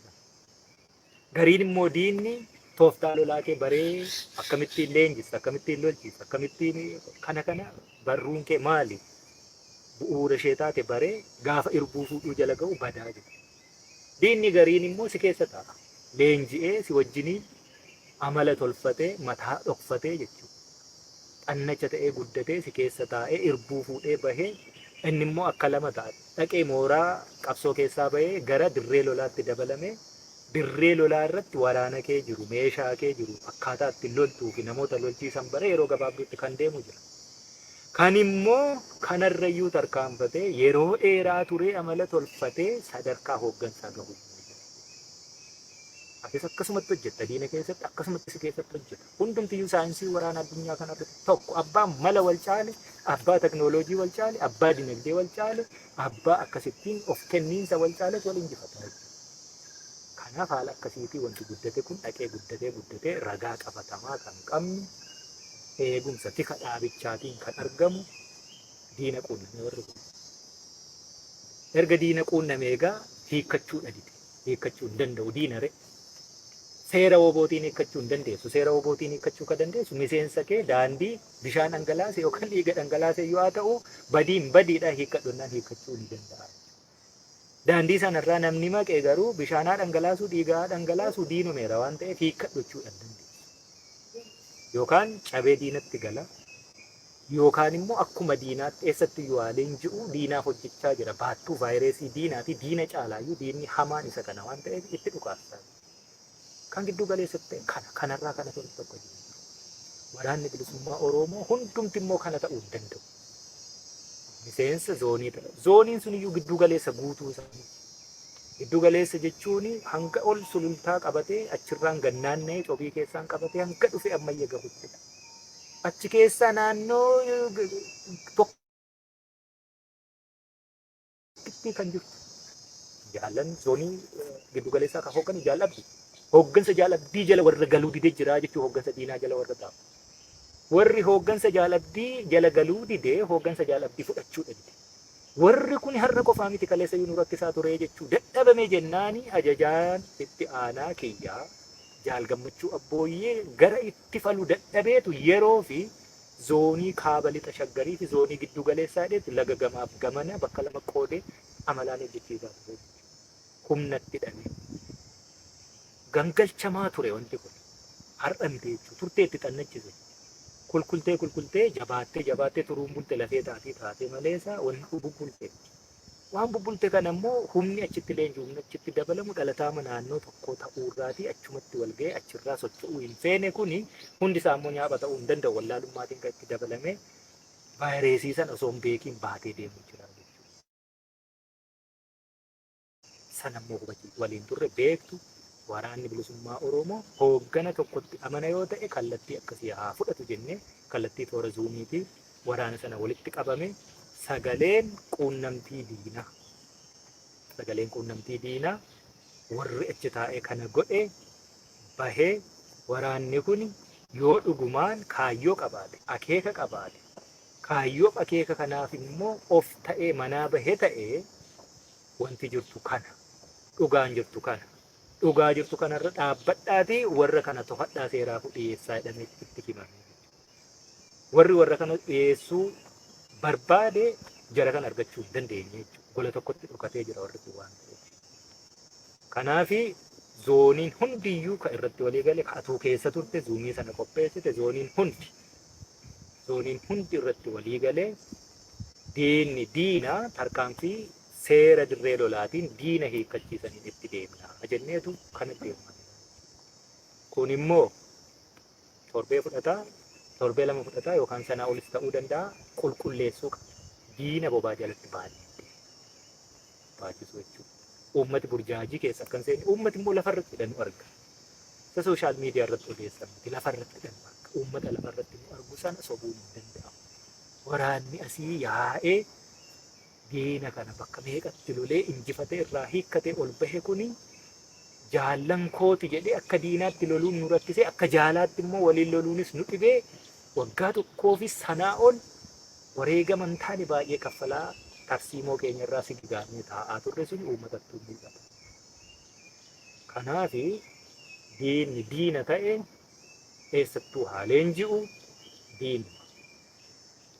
Gariin immoo diinni tooftaa lolaa kee baree akkamittiin leenjista, akkamittiin lolchiista, akkamittiin kana kana barruun kee maali? Bu'uura ishee taate baree gaafa irbuu fuudhuu jala ga'u badaa jechuudha. Diinni gariin immoo si keessa taa'a. Leenji'ee si wajjiniin amala tolfatee mataa dhokfatee jechuudha. Xannacha ta'ee guddatee si keessa taa'ee irbuu fuudhee bahee inni immoo akka lama ta'a. Dhaqee mooraa qabsoo keessaa bahee gara dirree lolaatti dabalamee dirree lolaa irratti waraana kee jiru, meeshaa kee jiru, akkaataa ittiin loltuu fi namoota lolchiisan baree yeroo gabaabduutti kan deemu jira. Kan immoo kanarrayyuu tarkaanfatee yeroo dheeraa turee amala tolfatee sadarkaa hooggansaa gahu. Atis akkasumatti hojjetta diina keessatti akkasumatti si keessatti hojjeta. Hundumtiyyuu saayinsii waraana addunyaa kanarratti tokko abbaa mala wal caale, abbaa teknooloojii wal caale, abbaa dinagdee wal caale, abbaa akkasittiin of kenniinsa wal caaletu wal injifata jechuudha. Kanaaf haala akkasiitii wanti guddate kun dhaqee guddatee guddatee ragaa qabatamaa kan qabnu eegumsa tika dhaabichaatiin kan argamu diina quunname warri kun. Erga diina quunname egaa hiikkachuudha dide. Hiikkachuu hin danda'u diina re. Seera wobootiin hiikkachuu hin dandeessu. Seera wobootiin hiikkachuu kan dandeessu miseensa kee daandii bishaan dhangalaase yookaan dhiiga dhangalaase yoo haa ta'u badiin badiidha hiikkadhonnaan hiikkachuu ni danda'a. Daandii sanarraa namni maqe garuu bishaanaa dhangalaasuu dhiigaa dhangalaasuu diinomeera waan ta'eef hiikkadhu hin dandeessu. Yookaan cabee diinatti gala yookaan immoo akkuma diinaatti eessatti iyyuu haa leenji'u diinaaf hojjechaa jira. Baattuu vaayireesii diinaati. Diina caalaayyuu diinni hamaan isa kana waan ta'eef itti dhukaasa. Kan gidduu galeessatti ta'e kana kanarraa kana ta'e tokko jiru. Waraanni bilisummaa Oromoo hundumti immoo kana ta'uu hin danda'u. Miseensa zoonii ta'e. Zooniin sun iyyuu gidduu galeessa guutuu isaanii. Giddu galeessa jechuun hanga ol sulultaa qabatee achirraan gannaanna'ee cobii keessaan qabatee hanga dhufe ammayya gahuttidha. Achi keessaa naannoo tokkitti kan jirtu. Jaallan zoonii giddu galeessaa kan hoogganu jaalladhu. Hooggansa jaalabdii jala warra galuu didee jira jechuun hooggansa diinaa jala warra taa'u. Warri hooggansa jaalabdii jala galuu didee hooggansa jaalabdii fudhachuudha dide. Warri kun har'a qofaa miti kaleessayyuu nu rakkisaa ture jechuu dadhabame jennaani ajajaan itti aanaa kiyyaa Jaal Gammachuu Abbooyyee gara itti falu dadhabeetu yeroo fi Zoonii kaaba lixa Shaggarii fi zoonii giddu galeessaa jedheetu laga gamaaf gamana bakka lama qoodee amalaan hojjechiisaa ture. Humnatti hidhamee. Gangalchamaa ture wanti kun. Har'a miti jechuudha. Turtee itti xannachise. Kulkultee kulkultee jabaattee jabaattee turuun bulte lafee taatii taatee maleessa wanti bubbulteetti. Waan bubbulte kana immoo humni achitti leenji'u, humni achitti dabalamu dhalataama naannoo tokkoo ta'uurraatii achumatti wal ga'ee achirraa socho'uu hin feene kuni hundi isaa immoo nyaapha ta'uu hin danda'u. Wallaalummaatiin kan itti dabalame vaayireesii sana osoo hin beekiin baatee deemu jira jechuudha. Sana immoo hubachi waliin turre beektu waraanni bilisummaa Oromoo hooggana tokkotti amana yoo ta'e kallattii akkasii haa fudhatu jennee kallattii toora zuumiitiin waraana sana walitti qabame sagaleen quunnamtii diinaa sagaleen quunnamtii diinaa warri achi taa'ee kana godhe bahee waraanni kun yoo dhugumaan kaayyoo qabaate akeeka qabaate kaayyoof akeeka kanaaf immoo of ta'ee manaa bahe ta'ee wanti jirtu kana. Dhugaan jirtu kana. Dhugaa jirtu kanarra dhaabbadhaatii warra kana tohadhaa seeraafu dhiyeessaa jedhamee itti himame. Warri warra kana dhiyeessuu barbaade jara kana argachuu hin dandeenye jechuudha. Gola tokkotti dhokatee jira warri kun waan ta'eef. Kanaafi zooniin hundiyyuu kan irratti walii gale ka atuu keessa turte zuumii sana qopheessite zooniin hundi zooniin hundi irratti walii galee diinni diina tarkaanfii seera dirree lolaatiin diina hiikkachiisaniin itti deemna jenneetu kana deemaa jira. Kun immoo torbee fudhataa, torbee lama fudhataa yookaan sanaa olis ta'uu danda'a qulqulleessuu qaba. Diina bobaa jalatti baadhee baachisuu jechuudha. Uummati burjaajii keessa akka hin seenne, uummati immoo lafarratti hidha nu arga. Isa sooshaal miidiyaa irratti odeessan miti lafarratti hidha nu arga. Uummata lafarratti nu argu sana sobuun hin danda'amu. Waraanni asii yaa'ee diina kana bakka meeqatti lolee injifatee irraa hiikkatee ol bahe kuni jaallan kooti jedhee akka diinaatti loluun nu rakkisee akka jaalaatti immoo waliin loluunis nu dhibee waggaa tokkoo fi sanaa ol wareegama hin taane baay'ee kaffalaa tarsiimoo keenya irraa sigigaannee taa'aa turre sun uummatattuu mul'ata. Kanaaf diinni diina ta'e eessattuu haa leenji'u diinuma.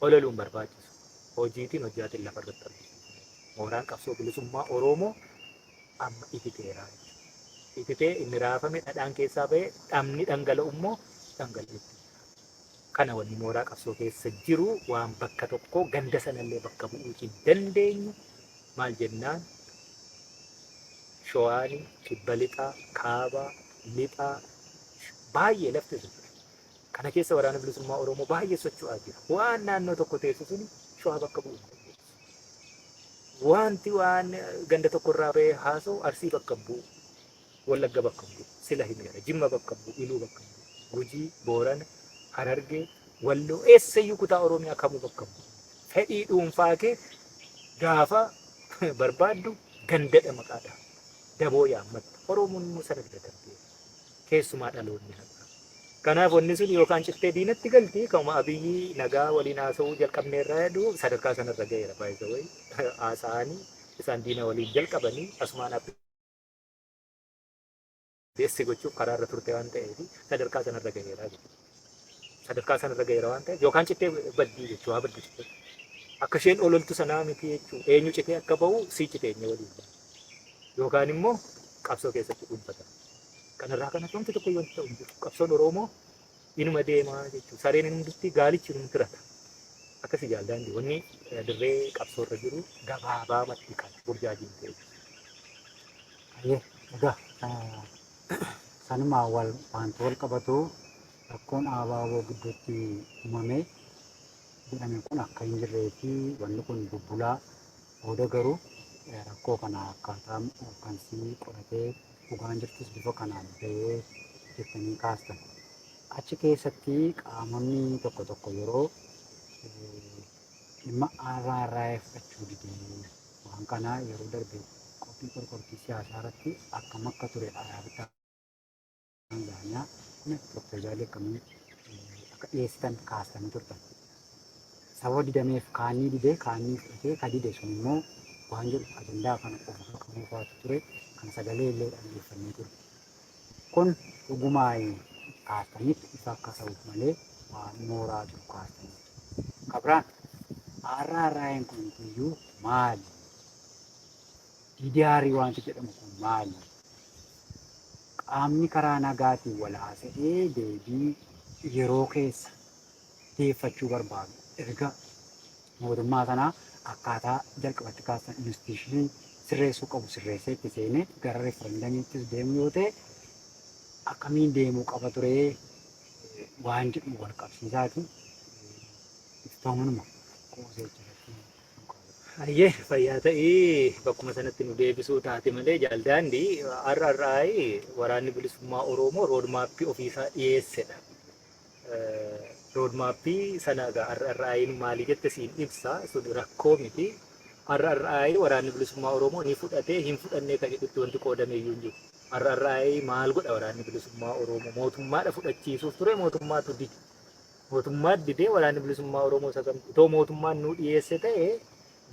Ololuun barbaachisu. Hojiitiin hojjaatiin lafa irratti argisiisna. Mooraan qabsoo bilisummaa Oromoo amma ititeera jechuudha. Ititee inni raafame dhadhaan keessaa ba'ee dhamni dhangala'u immoo dhangala'utti jira. Kana wanni mooraa qabsoo keessa jiru waan bakka tokkoo ganda sanallee bakka bu'uu hin dandeenye maal jennaan Showaani, kibba lixaa, kaabaa, lixaa baay'ee lafti sun Kana keessa Waraana Bilisummaa Oromoo baay'ee socho'aa jira. Waan naannoo tokko teessu suni Shawaa bakka bu'uu hin dandeessu. Wanti waan ganda tokko irraa ba'ee haasa'u Arsii bakka hin bu'u. Wallagga bakka hin bu'u. Sila himeera. Jimma bakka hin bu'u. Iluu bakka hin bu'u. Gujii, Boorana, Harargee, Walloo eessayyuu kutaa Oromiyaa kamuu bakka hin bu'u. Fedhii dhuunfaa kee gaafa barbaaddu gandadha maqaadha. Daboo yaammatta. Oromoon immoo sana bira darbeera. Keessumaa dhaloonni har'aa. Kanaaf wanni sun yookaan cittee diinatti galti kanuma Abiyyi nagaa waliin haasa'uu jalqabneerra jedhu sadarkaa sanarra ga'eera by the way haasa'anii isaan diina waliin jalqabanii asumaan abbeessi gochuuf karaarra turte waan ta'eef sadarkaa sanarra ga'eera jechuudha. Sadarkaa sanarra ga'eera waan ta'eef yookaan cittee baddii jechuudha haa baddu cittee. Akka isheen ololtu sanaa miti jechuudha. Eenyu citee akka ba'u sii citeenye waliin ba'a. Yookaan immoo qabsoo keessatti dhuunfatama. Kanarraa kan hafe wanti tokko wanti ta'u hin jiru. Qabsoon Oromoo inuma deemaa jechuudha. Sareen hin dutti gaalichi inuma tirata. Akkasi jaal daandii wanni dirree qabsoorra jiru gabaabaamatti kana burjaajiin ta'e. Ayyee egaa sanumaa wal wanti wal qabatu rakkoon ABO gidduutti uumame jedhame kun akka hin jirree fi wanni kun bubbulaa booda garuu rakkoo kana akkaataa hooggansi qoratee dhugaan jirtus bifa kanaan bahee jettanii kaastan. Achi keessatti qaamonni tokko tokko yeroo dhimma RRF fudhachuu didee waan kana yeroo darbe qophii qorqortii siyaasaa irratti akkam akka ture Taanzaaniyaa piroopoozaalii akkamii akka dhiyeessitan kaastanii turtan. Sababa didameef kaanii didee kaanii fudhatee ka dide sun immoo waan jedhu ajandaa kana qofa qabuufaatu ture kan sagalee illee dhaggeeffannee ture. Kun dhugumaa kaastaniif ifa akka ta'uuf malee Waan mooraa jiru kaastaniitu. Kabiraan RRI'n kun iyyuu maali? DDR wanti jedhamu kun maali? Qaamni karaa nagaatiin wal haasa'ee deebii yeroo keessa deeffachuu barbaadu erga mootummaa sanaa akkaataa jalqabatti kaasan institution sirreessuu qabu sirreessee itti seenee gara referendumiittis deemu yoo ta'e, akkamiin deemuu qaba ture waan jedhu wal qabsiisaati iftoominuma qoosee jirratti. Hayyee, fayyaa ta'ii. Bakkuma sanatti nu deebisuu taate malee, jaaldaandii RRI Waraanni Bilisummaa Oromoo roadmapii ofiisaa dhiyeessedha. Roadmapii sana egaa RRI maalii jette siin ibsa, sun rakkoo miti. RRI Waraanni Bilisummaa Oromoo ni fudhatee hin fudhannee kan jedhutti wanti qoodame iyyuu hin jiru. RRI maal godha? Waraanni Bilisummaa Oromoo mootummaadha fudhachiisuuf ture, mootummaatu dide. Mootummaan didee Waraanni Bilisummaa Oromoo isa kamtu itoo mootummaan nuu dhiyeesse ta'e,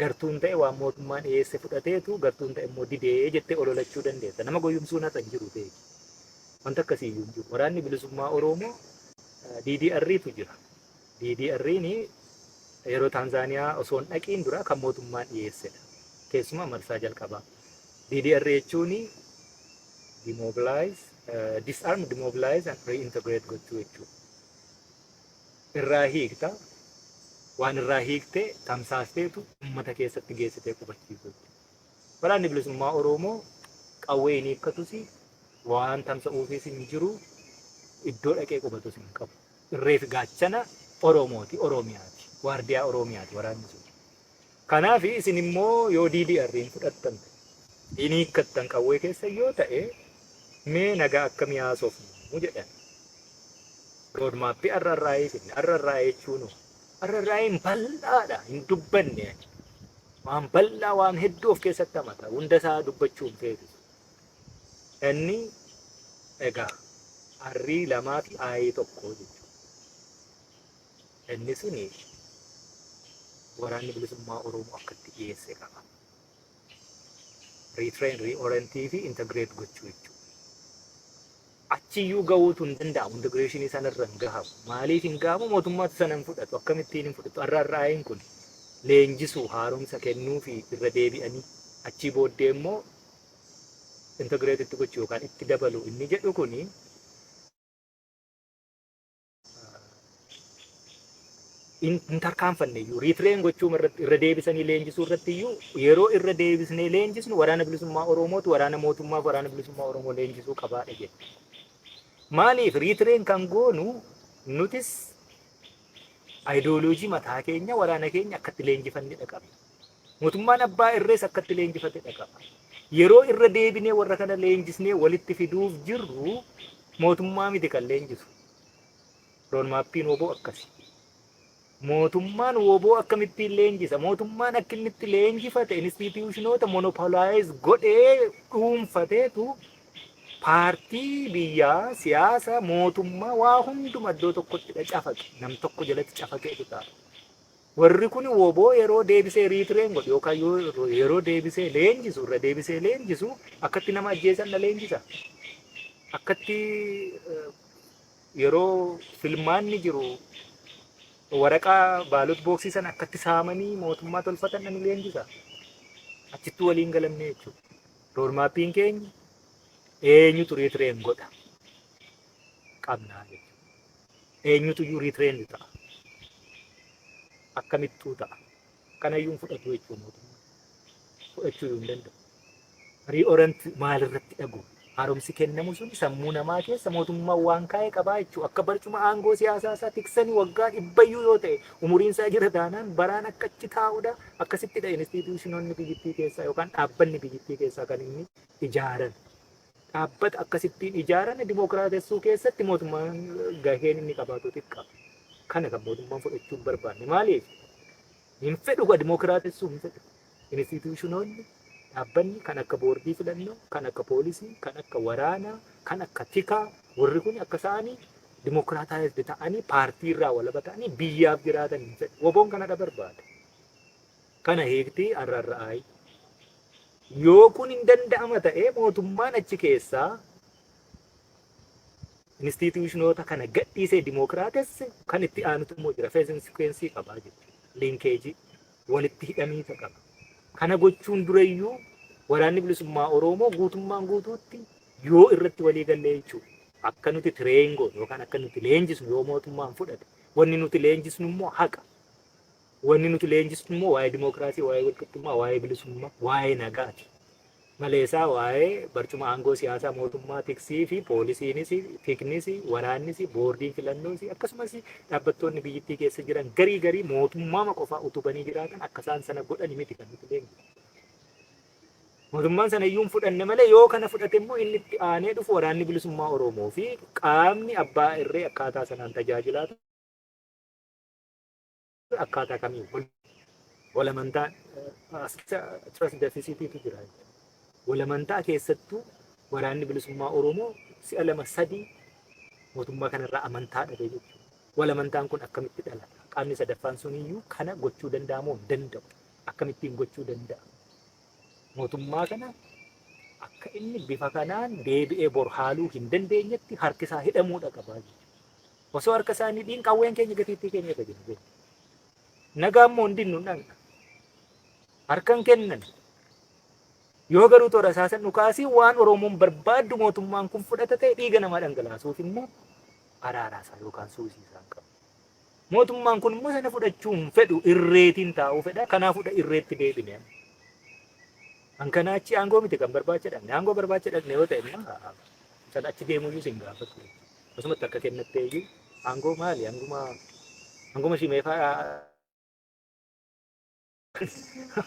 gartuun ta'e waan mootummaan dhiyeesse fudhateetu, gartuun ta'e immoo didee jettee ololachuu dandeessa. Nama goyyumsuun har'a hin jiru beeki. Wanta akkasii iyyuu hin jiru. Waraanni Bilisummaa Oromoo DDR'tu jira. DDR'n yeroo Taanzaaniyaa osoo hin dhaqiin dura kan mootummaan dhiyeessedha. Keessumaa marsaa jalqabaa. DDR jechuun demobilize, disarm, demobilize and reintegrate gochuu jechuudha. Irraa hiikta, waan irraa hiikte tamsaasteetu uummata keessatti geessitee qubachiisu jechuudha. Waraanni Bilisummaa Oromoo qawwee hin hiikkatus, waan tamsa'uufis hin jiru, iddoo dhaqee qubatus hin qabu. Irree fi gaachana Oromooti, Oromiyaati. Waardiyaa Oromiyaati waraanni sun. Kanaaf isin immoo yoo DDR hin fudhattan, hin hiikkattan qawwee keessa yoo ta'e, mee nagaa akkamii haasofnu jedhan. Roadmapii RRI finne. RRI jechuun RRI'n bal'aadha, hin dubbanne ani. Waan bal'aa, waan hedduu of keessatti hamata. Hunda isaa dubbachuu hin feesisu. Inni egaa R lamaa fi I tokko jechuudha. Inni suni Waraanni Bilisummaa Oromoo akka itti dhiyeesse qaba. Retrain, reorientii fi integrate gochuu jechuudha. Achiyyuu gahuutu hin danda'amu. Integrationii sanarra hin gahamu. Maaliif hin gahamu? Mootummaatu sana hin fudhatu. Akkamittiin hin fudhatu? RRI'n kun leenjisuu, haaromsa kennuu fi irra deebi'anii achii booddee immoo integrate itti gochuu yookaan itti dabalu inni jedhu kuni hin tarkaanfanne iyyuu. Retrain gochuu irratti, irra deebisanii leenjisuu irratti iyyuu, yeroo irra deebisnee leenjisnu Waraana Bilisummaa Oromootu waraana mootummaaf Waraana Bilisummaa Oromoo leenjisuu qabaadha jedhe. Maaliif retrain kan goonu? Nutis ayidooloojii mataa keenya waraana keenya akkatti leenjifannedha qabna. Mootummaan abbaa irrees akkatti leenjifatedha qaba. Yeroo irra deebinee warra kana leenjisnee walitti fiduuf jirru, mootummaa miti kan leenjisu. Roadmapiin WBO akkasi. Mootummaan WBO akkamittiin leenjisa? Mootummaan akka inni itti leenjifate institutionoota monopolize godhee dhuunfateetu paartii biyyaa, siyaasa, mootummaa waa hunduma iddoo tokkotti cafaqe. Nam tokko jalatti cafaqeetu ta'a. Warri kun WBO yeroo deebisee retrain godhu yookaan yeroo deebisee leenjisu, irra deebisee leenjisu, akkatti nama ajjeesan na leenjisa. Akkatti yeroo filmaanni jiru waraqaa ballot boxii sana akkatti saamanii mootummaa tolfatan ni leenjisa. Achittuu waliin galamne jechuudha. Roadmapiin keenya eenyutu retrain godha qabnaa jechuudha. Eenyutu iyyuu retrain ta'a. Akkamittuu ta'a. Kanayyuu hin fudhatu jechuudha mootummaa. Fudhachuu hin danda'u. Reorient maalirratti dhagu? Haaromsi kennamu sun sammuu namaa keessa mootummaan waan kaa'e qabaa jechuudha. Akka barcuma aangoo siyaasaa isaa tiksanii waggaa dhibbayyuu yoo ta'e, umuriin isaa jira taanaan baraan akka achi taa'udha. Akkasittidha institutionoonni biyyattii keessaa yookaan dhaabbanni biyyattii keessaa kan inni ijaaran. Dhaabbata akkasittiin ijaarame dimookiraatessuu keessatti mootummaan gaheen inni qabaatu xiqqaa. Kana kan mootummaan fudhachuu hin barbaanne. Maaliif? Hin fedhu, ka dimookiraatessuu hin fedhu. Institutionoonni dhaabbanni kan akka boordii filannoo, kan akka poolisii, kan akka waraanaa, kan akka tikaa, warri kun akka isaanii democratized ta'anii paartii irraa walaba ta'anii biyyaaf jiraatan hin fedhu. WBOn kanadha barbaada. Kana hiiktii RRI. Yoo kun hin danda'ama ta'ee, mootummaan achi keessaa Institutionoota kana gadhiisee dimookiraatesse, kan itti aanutu immoo jira. Phase and sequence qabaa jechuudha. Linkage walitti hidhamiisa qaba. Kana gochuun durayyuu Waraanni Bilisummaa Oromoo guutummaan guutuutti yoo irratti walii gallee jechuudha. Akka nuti train goonu yookaan akka nuti leenjisnu yoo mootummaan fudhate, wanni nuti leenjisnu immoo haqa. Wanni nuti leenjisnu immoo waa'ee dimookiraasii, waa'ee walqixxummaa, waa'ee bilisummaa, waa'ee nagaati. Maleesaa waa'ee barcuma aangoo siyaasaa mootummaa tiksii fi poolisiinis, tiknis, waraannis, boordiin filannoos, akkasumas dhaabbattoonni biyyittii keessa jiran garii garii mootummaama qofaa utubanii jiraatan akka isaan sana godhani miti kan nuti leenjisnu. Mootummaan sana iyyuu hin fudhanne malee, yoo kana fudhate immoo inni itti aanee dhufu Waraanni Bilisummaa Oromoo fi qaamni abbaa irree akkaataa sanaan tajaajilaa akkaataa kamiin wal amantaa as keessa trust deficitiitu jira. Wal amantaa keessattuu Waraanni Bilisummaa Oromoo si'a lama sadii mootummaa kanarraa amantaa dhabe jechuudha. Wal amantaan kun akkamitti dhalata? Qaamni sadaffaan suniyyuu kana gochuu danda'a moo hin danda'u? Akkamittiin gochuu danda'a? Mootummaa kana akka inni bifa kanaan deebi'ee bor haaluu hin dandeenyetti harki isaa hidhamuudha qabaa jechuudha. Osoo harka isaa hin hidhiin qawween keenya gatiittii keenya irra jira jechuudha. Nagaa immoo hin dinnu, hin dhaqna. Harka hin kennan. Yoo garuu toora isaasan dhukaasii waan Oromoon barbaaddu mootummaan kun fudhata ta'e, dhiiga namaa dhangalaasuuf immoo araaraa isaa yookaan suusii isaa hin qabu. Mootummaan kun immoo sana fudhachuu hin fedhu, irreetiin taa'uu fedha. Kanaafudha irreetti deebine. An kanaa achi aangoo miti kan barbaacha dhaqne. Aangoo barbaacha dhaqne yoo ta'e immoo sana achi deemuyyuu sin gaafatu. Akkasumatti akka kennattee iyyuu aangoo maali? Anguma shimeefaa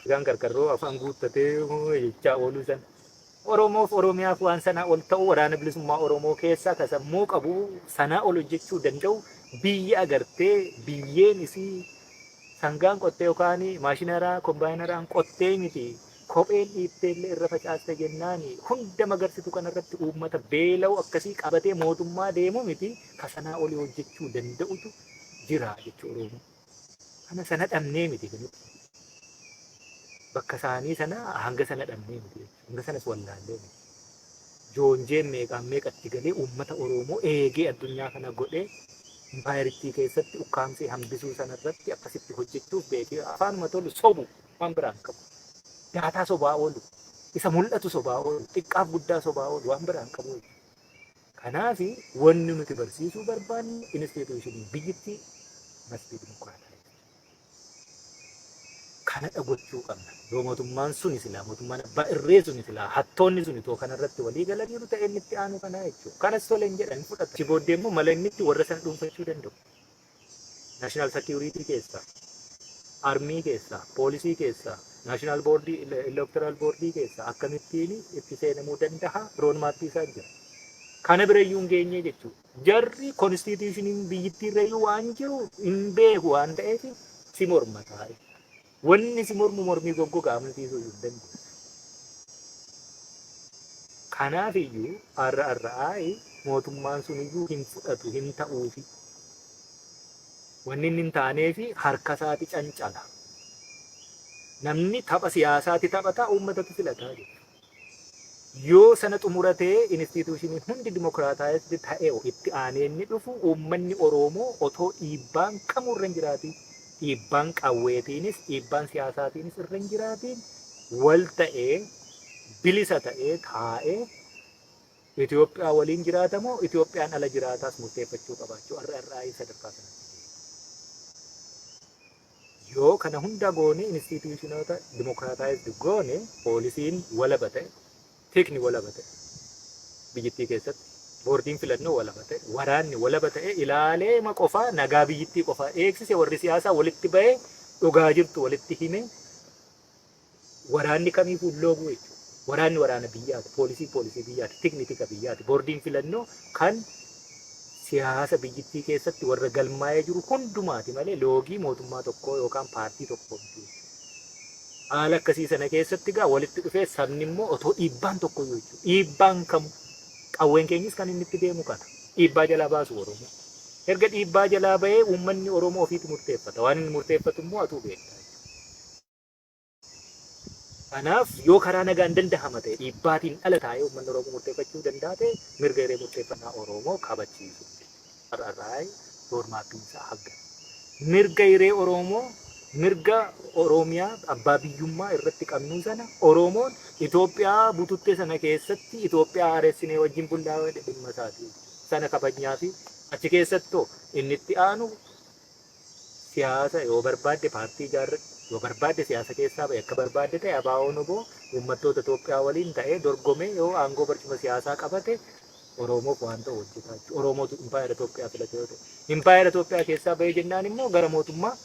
gaan karkarroo afaan guuttatee jechaa ooluu sana. Oromoof Oromiyaaf waan sanaa ol ta'u, Waraana Bilisummaa Oromoo keessaa ka sammuu qabu sanaa ol hojjechuu danda'u, biyya agartee biyyeen isii sangaan qottee yookaan maashinaraa kombaayinaraan qottee miti, kopheen dhiittee illee irra facaaste jennaan hunda magarsitu kanarratti uummata beela'u akkasii qabatee mootummaa deemu miti, ka sanaa olii hojjechuu danda'utu jira jechuu Oromoo. Kana sana dhabnee miti kunis. Bakka isaanii sana hanga sana dhabnee miti jechuudha. Hanga sanas wallaallee miti. Joonjeen meeqaan meeqatti galee uummata Oromoo eegee addunyaa kana godhee impaayerittii keessatti ukkaamsee hambisuu sanarratti akkasitti hojjechuuf beekee afaanuma tolu sobu, waan biraan qabu. Daataa sobaa oolu, isa mul'atu sobaa oolu, xiqqaaf guddaa sobaa oolu, waan biraan qabu jechuudha. Kanaaf wanni nuti barsiisuu barbaannu institutionii biyyittii must be democratized. Kanadha gochuu qabna. Yoo mootummaan suni silaa, mootummaan abbaa irree suni silaa, hattoonni suni too kanarratti walii galaniiru ta'e, inni itti aanu kanaa jechuudha. Kanas tole hin jedhan, fudhatu. Achi booddee immoo mala inni itti warra sana dhuunfachuu danda'u. National security keessaa, army keessaa, poolisii keessaa, national boardii, electoral boardii keessaa akkamittiin itti seenamuu danda'a, road mapii isaa jira. Kana birayyuu hin geenye jechuudha. Jarri constitutioniin biyyittii irrayyuu waan jiru hin beeku waan ta'eef si morma taa'e. Wanni si mormu mormii goggogaa amansiisuu hin dandeessu. Kanaaf iyyuu RRI mootummaan sun iyyuu hin fudhatu, hin ta'uufi. Wanni inni hin taaneefi harka isaati cancala. Namni tapha siyaasaati taphataa, uummatatu filataa jechuudha. Yoo sana xumuratee institutionii hundi democratized ta'e, itti aanee inni dhufu uummanni Oromoo otoo dhiibbaan kamuu irra hin jiraatiin, dhiibbaan qawweetiinis dhiibbaan siyaasaatiinis irra hin jiraatiin, wal ta'ee bilisa ta'ee taa'ee Itoophiyaa waliin jiraatamoo Itoophiyaan ala jiraataas murteeffachuu qabaachuu RRI sadarkaa sanatti deema. Yoo kana hunda goone, institutionoota democratized goone, poolisiin walaba ta'e, tikni walaba ta'e, biyyittii keessatti boordiin filannoo walaba ta'e, waraanni walaba ta'e ilaalee ma qofaa nagaa biyyittii qofaa eegsise, warri siyaasaa walitti bahee dhugaa jirtu walitti hime, waraanni kamiifuu hin looguu jechuudha. Waraanni waraana biyyaati, poolisiin poolisii biyyaati, tikni tika biyyaati, boordiin filannoo kan siyaasa biyyittii keessatti warra galmaa'ee jiru hundumaati malee loogii mootummaa tokkoo yookaan paartii tokkoo miti jechuudha. Haala akkasii sana keessatti gaa walitti dhufee sabni immoo otoo dhiibbaan tokko iyyuu jechuudha. Dhiibbaan kamu qawween keenyis kan inni itti deemu kana. Dhiibbaa jalaa baasu Oromoo. Erga dhiibbaa jalaa bahee uummanni Oromoo ofiitu murteeffata. Waan inni murteeffatu immoo atuu beekta. Kanaaf yoo karaa nagaan dandahama ta'e dhiibbaatiin ala taa'ee uummanni Oromoo murteeffachuu danda'a ta'e mirga hiree murteeffannaa Oromoo kabachiisu. RRI roadmapiin isaa hagga. Mirga hiree Oromoo, mirga Oromiyaa abbaa biyyummaa irratti qabnuu sana Oromoon Itoophiyaa bututte sana keessatti Itoophiyaa haaressinee wajjin bullaa dhimma isaati. Sana kabajnaa fi achi keessattoo inni itti aanu siyaasa yoo barbaadde paartii ijaarradhu, yoo barbaadde siyaasa keessaa ba'i, akka barbaadde ta'e ABO'n oboo uummattoota Itoophiyaa waliin ta'ee dorgomee yoo aangoo barcuma siyaasaa qabate Oromoof waan ta'u hojjetaa jechuudha. Oromootu impaayera Itoophiyaa filate yoo ta'e. Impaayera Itoophiyaa keessaa bahee jennaan immoo gara mootummaa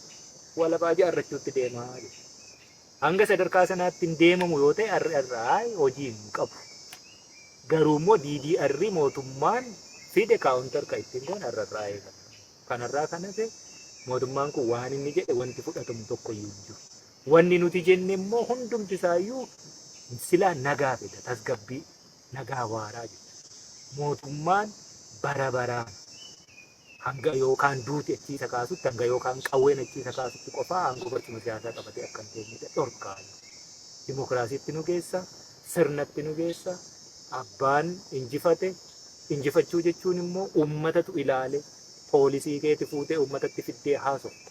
walabaa ijaarrachuutti deemaa jechuudha. Hanga sadarkaa sanaatti hin deemamu yoo ta'e RRI hojii hin qabu. Garuu immoo DDR mootummaan fide counter kan ittiin goone RRI kana. Kanarraa kan hafe mootummaan kun waan inni jedhe wanti fudhatamu tokko iyyuu hin jiru. Wanni nuti jenne immoo hundumti isaayyuu silaa nagaa fida, tasgabbii, nagaa waaraa jechuudha. Mootummaan bara baraan hanga yookaan duuti achii isa kaasutti, hanga yookaan qawween achii isa kaasutti qofaa aangoo barcuma siyaasaa qabatee akka hin teenyedha dhorkaa. Dimokiraasiitti nu geessa, sirnatti nu geessa, abbaan injifate. Injifachuu jechuun immoo uummatatu ilaale poolisii keeti fuutee uummatatti fiddee haasofta.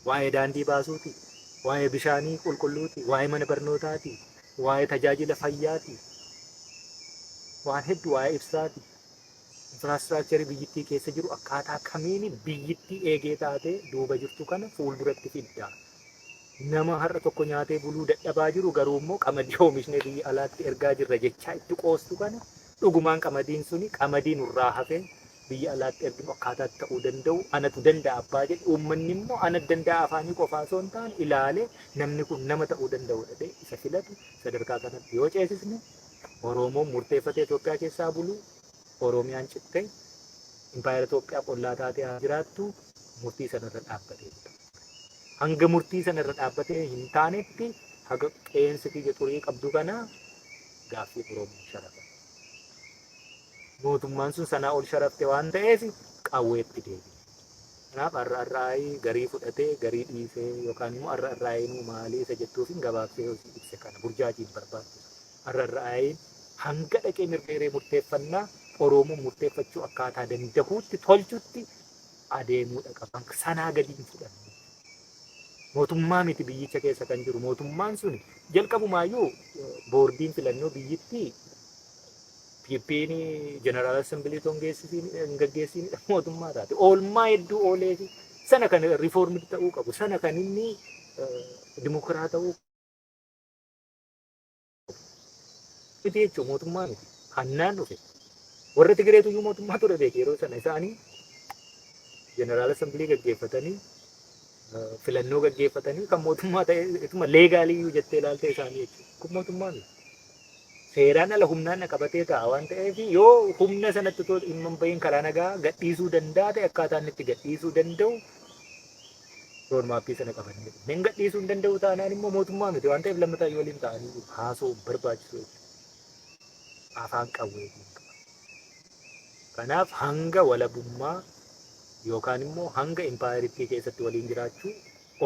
Waa'ee daandii baasuuti, waa'ee bishaanii qulqulluuti, waa'ee mana barnootaati, waa'ee tajaajila fayyaati, waan hedduu waa'ee ibsaati. Infrastructurii biyyittii keessa jiru akkaataa kamiin biyyittii eegee taatee duuba jirtu kana fuulduratti fidda. Nama har'a tokko nyaatee buluu dadhabaa jiru garuu immoo qamadii oomishnee biyya alaatti ergaa jirra jechaa itti qoostu kana dhugumaan qamadiin suni qamadii nurraa hafee biyya alaatti erginu akkaataatti ta'uu danda'u anatu danda'a abbaa jedhe uummanni immoo ana danda'a afaanii qofaa osoo hin taane ilaalee namni kun nama ta'uu danda'u jedhee isa filatu sadarkaa kanatti yoo ceesisne Oromoon murteeffatee Itoophiyaa keessaa bulu, Oromiyaan cittee impaayera Itoophiyaa qollaa taatee haa jiraattu murtii sanarra dhaabbatee jira. Hanga murtii sanarra dhaabbatee hin taanetti haga qeensi kiyya xurii qabdu kana gaaffii Oromoon sharafa. Mootummaan sun sanaa ol sharafte waan ta'eef qawweetti deebi'e. Kanaaf RRI garii fudhatee garii dhiisee yookaan immoo RRI nuu maalii isa jettuufin gabaabsee hojii ibse kana burjaajiin barbaachisu. RRI hanga dhaqee mirga hiree murteeffannaa Oromoon murteeffachuu akkaataa dandahuutti tolchutti adeemuudha qaba. Sanaa gadi hin fudhannu. Mootummaa miti biyyicha keessa kan jiru. Mootummaan sun jalqabumaayyuu boordiin filannoo biyyittii PP'n General Assembly otoo hin gaggeessiinidha mootummaa taate. Oolmaa hedduu oolee fi sana kan reformed ta'uu qabu. Sana kan inni dimokiraat ta'uu miti jechuun mootummaa miti. Hannaan dhufe. Warra Tigireetu iyyuu mootummaa ture beeke yeroo sana isaanii General Assembly gaggeeffatanii filannoo gaggeeffatanii kan mootummaa ta'e ituma legalii iyyuu jettee ilaalte isaanii jechuudha. Kun mootummaa miti. Seeraan ala humnaan na qabatee ta'a waan ta'eef yoo humna sanatti otoo dhimma hin bahin karaa nagaa gadhiisuu danda'a ta'e akkaataa inni itti gadhiisuu danda'u roadmapii sana qabannee dhufne. Hin gadhiisuu hin danda'u taanaan immoo mootummaa miti waan ta'eef lammataa yoo waliin ta'anii haasa'uu barbaachisu jechuudha. Afaan qawweetiin qaba. Kanaaf hanga walabummaa yookaan immoo hanga impaayeritti keessatti waliin jiraachuu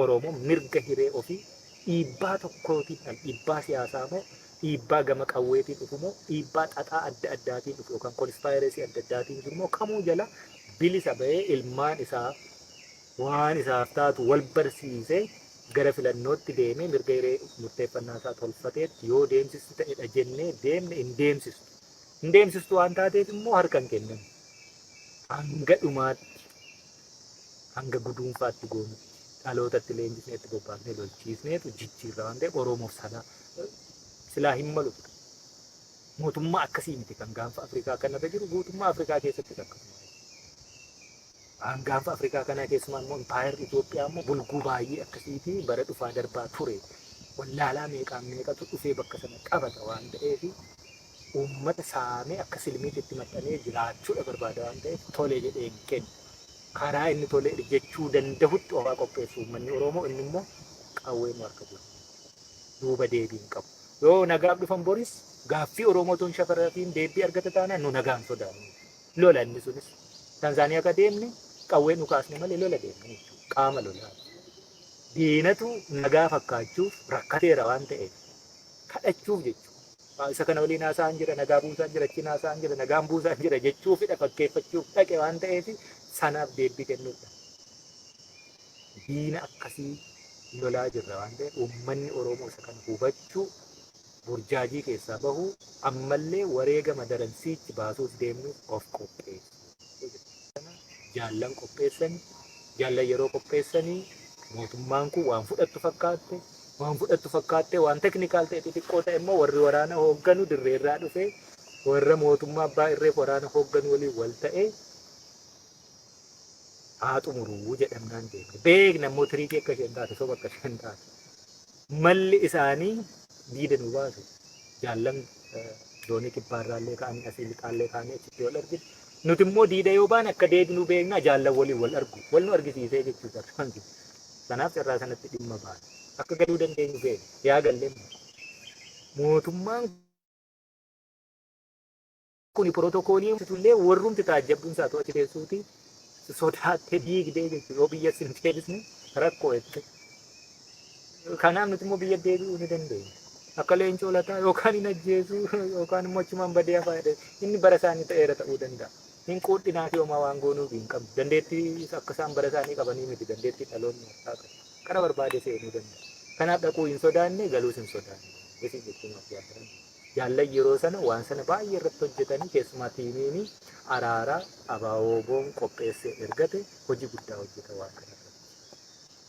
Oromoo mirga hiree ofii dhiibbaa tokkootiin al dhiibbaa siyaasaa moo dhiibbaa gama qawweetiin dhufu moo dhiibbaa xaxaa adda addaatiin dhufu yookaan conspiracy adda addaatiin jiru moo kamuu jala bilisa bahee ilmaan isaa waan isaaf taatu wal barsiisee gara filannootti deemee mirga hiree murteeffannaa isaa tolfateetti yoo deemsistu ta'edha jennee deemne hin deemsistu. Hin deemsistu waan taateef immoo harka hin kennan. Hanga dhumaatti hanga guduunfaatti goonutti dhalootatti leenjisnee itti bobbaasnee lolchiisneetu jijjiirra waan ta'eef Oromoof sana silaa hin malu ture. Mootummaa akkasii miti kan gaanfa Afrikaa kanarra jiru guutummaa Afrikaa keessatti akkasuma. Waan gaanfa Afrikaa kanaa keessumaa immoo impaayerri Itoophiyaa immoo bulguu baay'ee akkasiitii bara dhufaa darbaa ture. Wallaalaa meeqaan meeqatu dhufee bakka sana qabata waan ta'eef uummata saamee akka silmiitti itti maxxanee jiraachuudha barbaada waan ta'eef tole jedhee hin kennu. Karaa inni tole jechuu dandahutti ofaa qopheessu uummanni Oromoo inni immoo qawwee nu harka jiru. Duuba deebii hin qabu. Yoo nagaaf dhufan boris gaaffii Oromoo tun shafaratiin deebii argata taanaan nu nagaan sodaannu. Lola inni sunis. Tanzaaniyaa ka deemne qawwee nu kaasne malee lola deemne jechuudha. Qaama lolaa. Diinatu nagaa fakkaachuuf rakkateera waan ta'eef kadhachuuf jechuudha. Isa kana waliin haasa'aan jira, nagaa buusaan jira, achiin haasa'aan jira, nagaan buusaan jira jechuufidha fakkeeffachuuf dhaqe waan ta'eef sanaaf deebii kennuudha. Diina akkasii lolaa jirra waan ta'eef uummanni Oromoo isa kana hubachuu, burjaajii keessaa bahuu, ammallee wareegama daransiichi baasuuf deemnuuf of qopheessu. Jaallan qopheessan, jaallan yeroo qopheessanii mootummaan kun waan fudhattu fakkaatte, waan fudhattu fakkaatte, waan technical ta'e xixiqqoo ta'e immoo warri waraana hoogganu dirreerraa dhufee warra mootummaa abbaa irreef waraana hoogganu waliin wal ta'ee haa xumuruu jedhamnaan deemne. Beekna immoo trick akka isheen taate, soba akka isheen taate. Malli isaanii diida nu baasu. Jaallan zoonii kibbaarraallee ka'anii asii lixaallee ka'anii achitti wal arginu. Nuti immoo diida yoo baane akka deebinu beekna, jaallan waliin wal argu. Wal nu argisiisee jechuudha. Kanaaf carraa sanatti dhimma baane. Akka galuu dandeenyu beekna. Yaa gallee mootummaan kuni pirootokoolii illee warrumti taajjabduun isaa to'achi teessuuti sodaattee diigdee jechuudha. Yoo biyya sin deebisne rakkoo jette. Kanaaf nuti immoo biyya deebi'uu ni dandeenya. Akka leencoo lataa yookaan hin ajjeesu yookaan immoo achumaan badee hafaa jedhe inni bara isaanii ta'eera ta'uu danda'a. Hin quudhinaa fi homaa waan goonuuf hin qabnu. Dandeettii akka isaan bara isaanii qabanii miti, dandeettii dhaloonni har'aa qabu. Kana barbaade seenuu danda'a. Kanaaf dhaquu hin sodaanne, galuus hin sodaanne. Isin jechuun of jaalladha. Jaallan yeroo sana waan sana baay'ee irratti hojjetanii, keessumaa tiimiin araaraa ABO-WBOn qopheessee ergate hojii guddaa hojjeta waan kana irratti.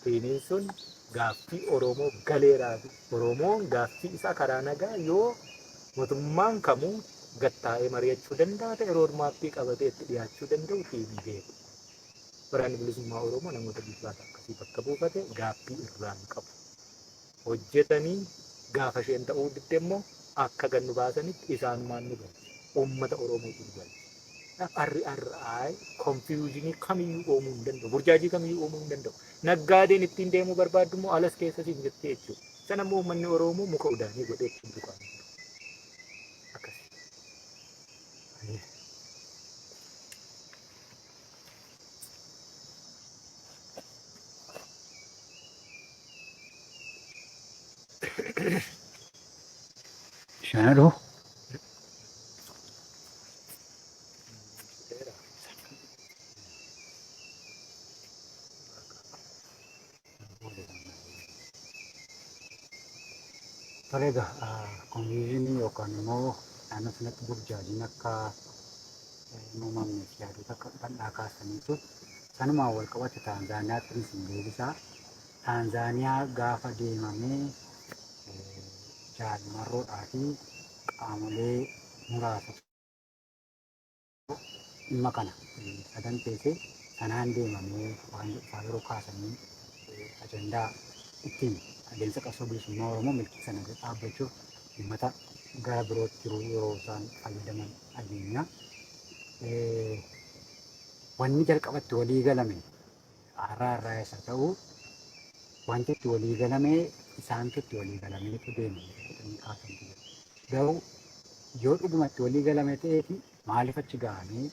Tiimiin sun gaaffii Oromoo galeeraa fi Oromoon gaaffii isaa karaa nagaa yoo mootummaan kamuu gattaa'ee mari'achuu danda'a ta'e roadmap qabatee itti dhiyaachuu danda'u tiimii beeku. Waraanni Bilisummaa Oromoo namoota bilchaata akkasii bakka buufate gaaffii irraa hin qabu. Hojjetanii gaafa isheen ta'uu didde immoo akka gannu baasanitti isaanumaan nu galche. Uummata Oromootu nu galche. RRI confusion kamiyyuu uumuu hin danda'u. Burjaajii kamiyyuu uumuu hin danda'u. Naggaadeen ittiin deemuu barbaaddu immoo alas keessa siin jirti jechuudha. Sana immoo uummanni Oromoo muka udaanii godhee ittiin tuqaa jiru. Akkasi. Bishaan dhufu. Tole egaa, confusion yookaan immoo naannoo sanatti burjaajiin akka hin uumamneef yaadota akka bal'aa kaasaniitu sanumaan wal qabate Taanzaaniyaatti isin deebisaa. Taanzaaniyaa gaafa deemamee jaalmarroodhaa fi qaamolee muraasa dhimma kana saganteesse sanaan deemamee waan jedhu yeroo kaasanii ajandaa ittiin adeemsa qabsoo bilisummaa Oromoo milkii sana dhaabbachuuf uummata gara birootti jiru yeroo isaan fayyadaman dhageenya. Wanni jalqabatti walii galame haaraa irraa isa ta'u wanti itti walii galame isaantu itti walii galameetu deema jedhanii kaasantu jira. Garuu yoo dhuguma itti walii galame ta'eeti maaliif achi ga'amee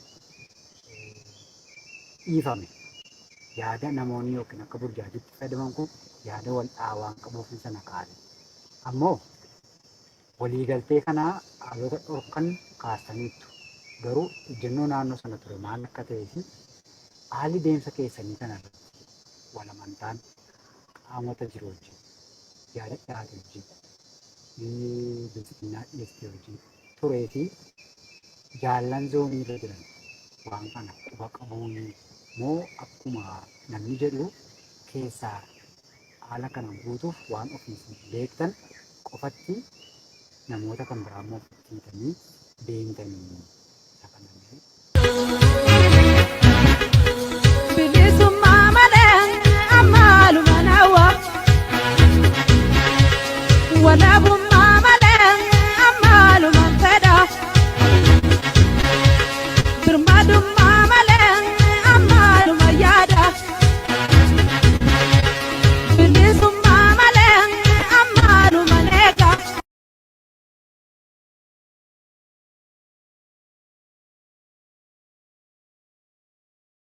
dhiifame? Yaada namoonni yookiin akka burjaajitti fayyadaman kun yaada wal dha'aa waan qabuuf sana kaase. Ammoo waliigaltee kanaa haalota dhorkan kaastaniittu. Garuu ejjennoo naannoo sana ture maal akka ta'ee fi haalli deemsa keessanii kana irratti wal amantaan qaamota jiru wajjin, yaada dhiyaate wajjin, bilisiqinnaa dhiyeessite wajjin turee fi jaallan zoonii irra jiran waan kana quba qabuun moo akkuma namni jedhu keessaa haala kana guutuuf waan ofii beektan qofatti namoota kan biraa immoo ofitti hiitanii deemtanii isa kanan.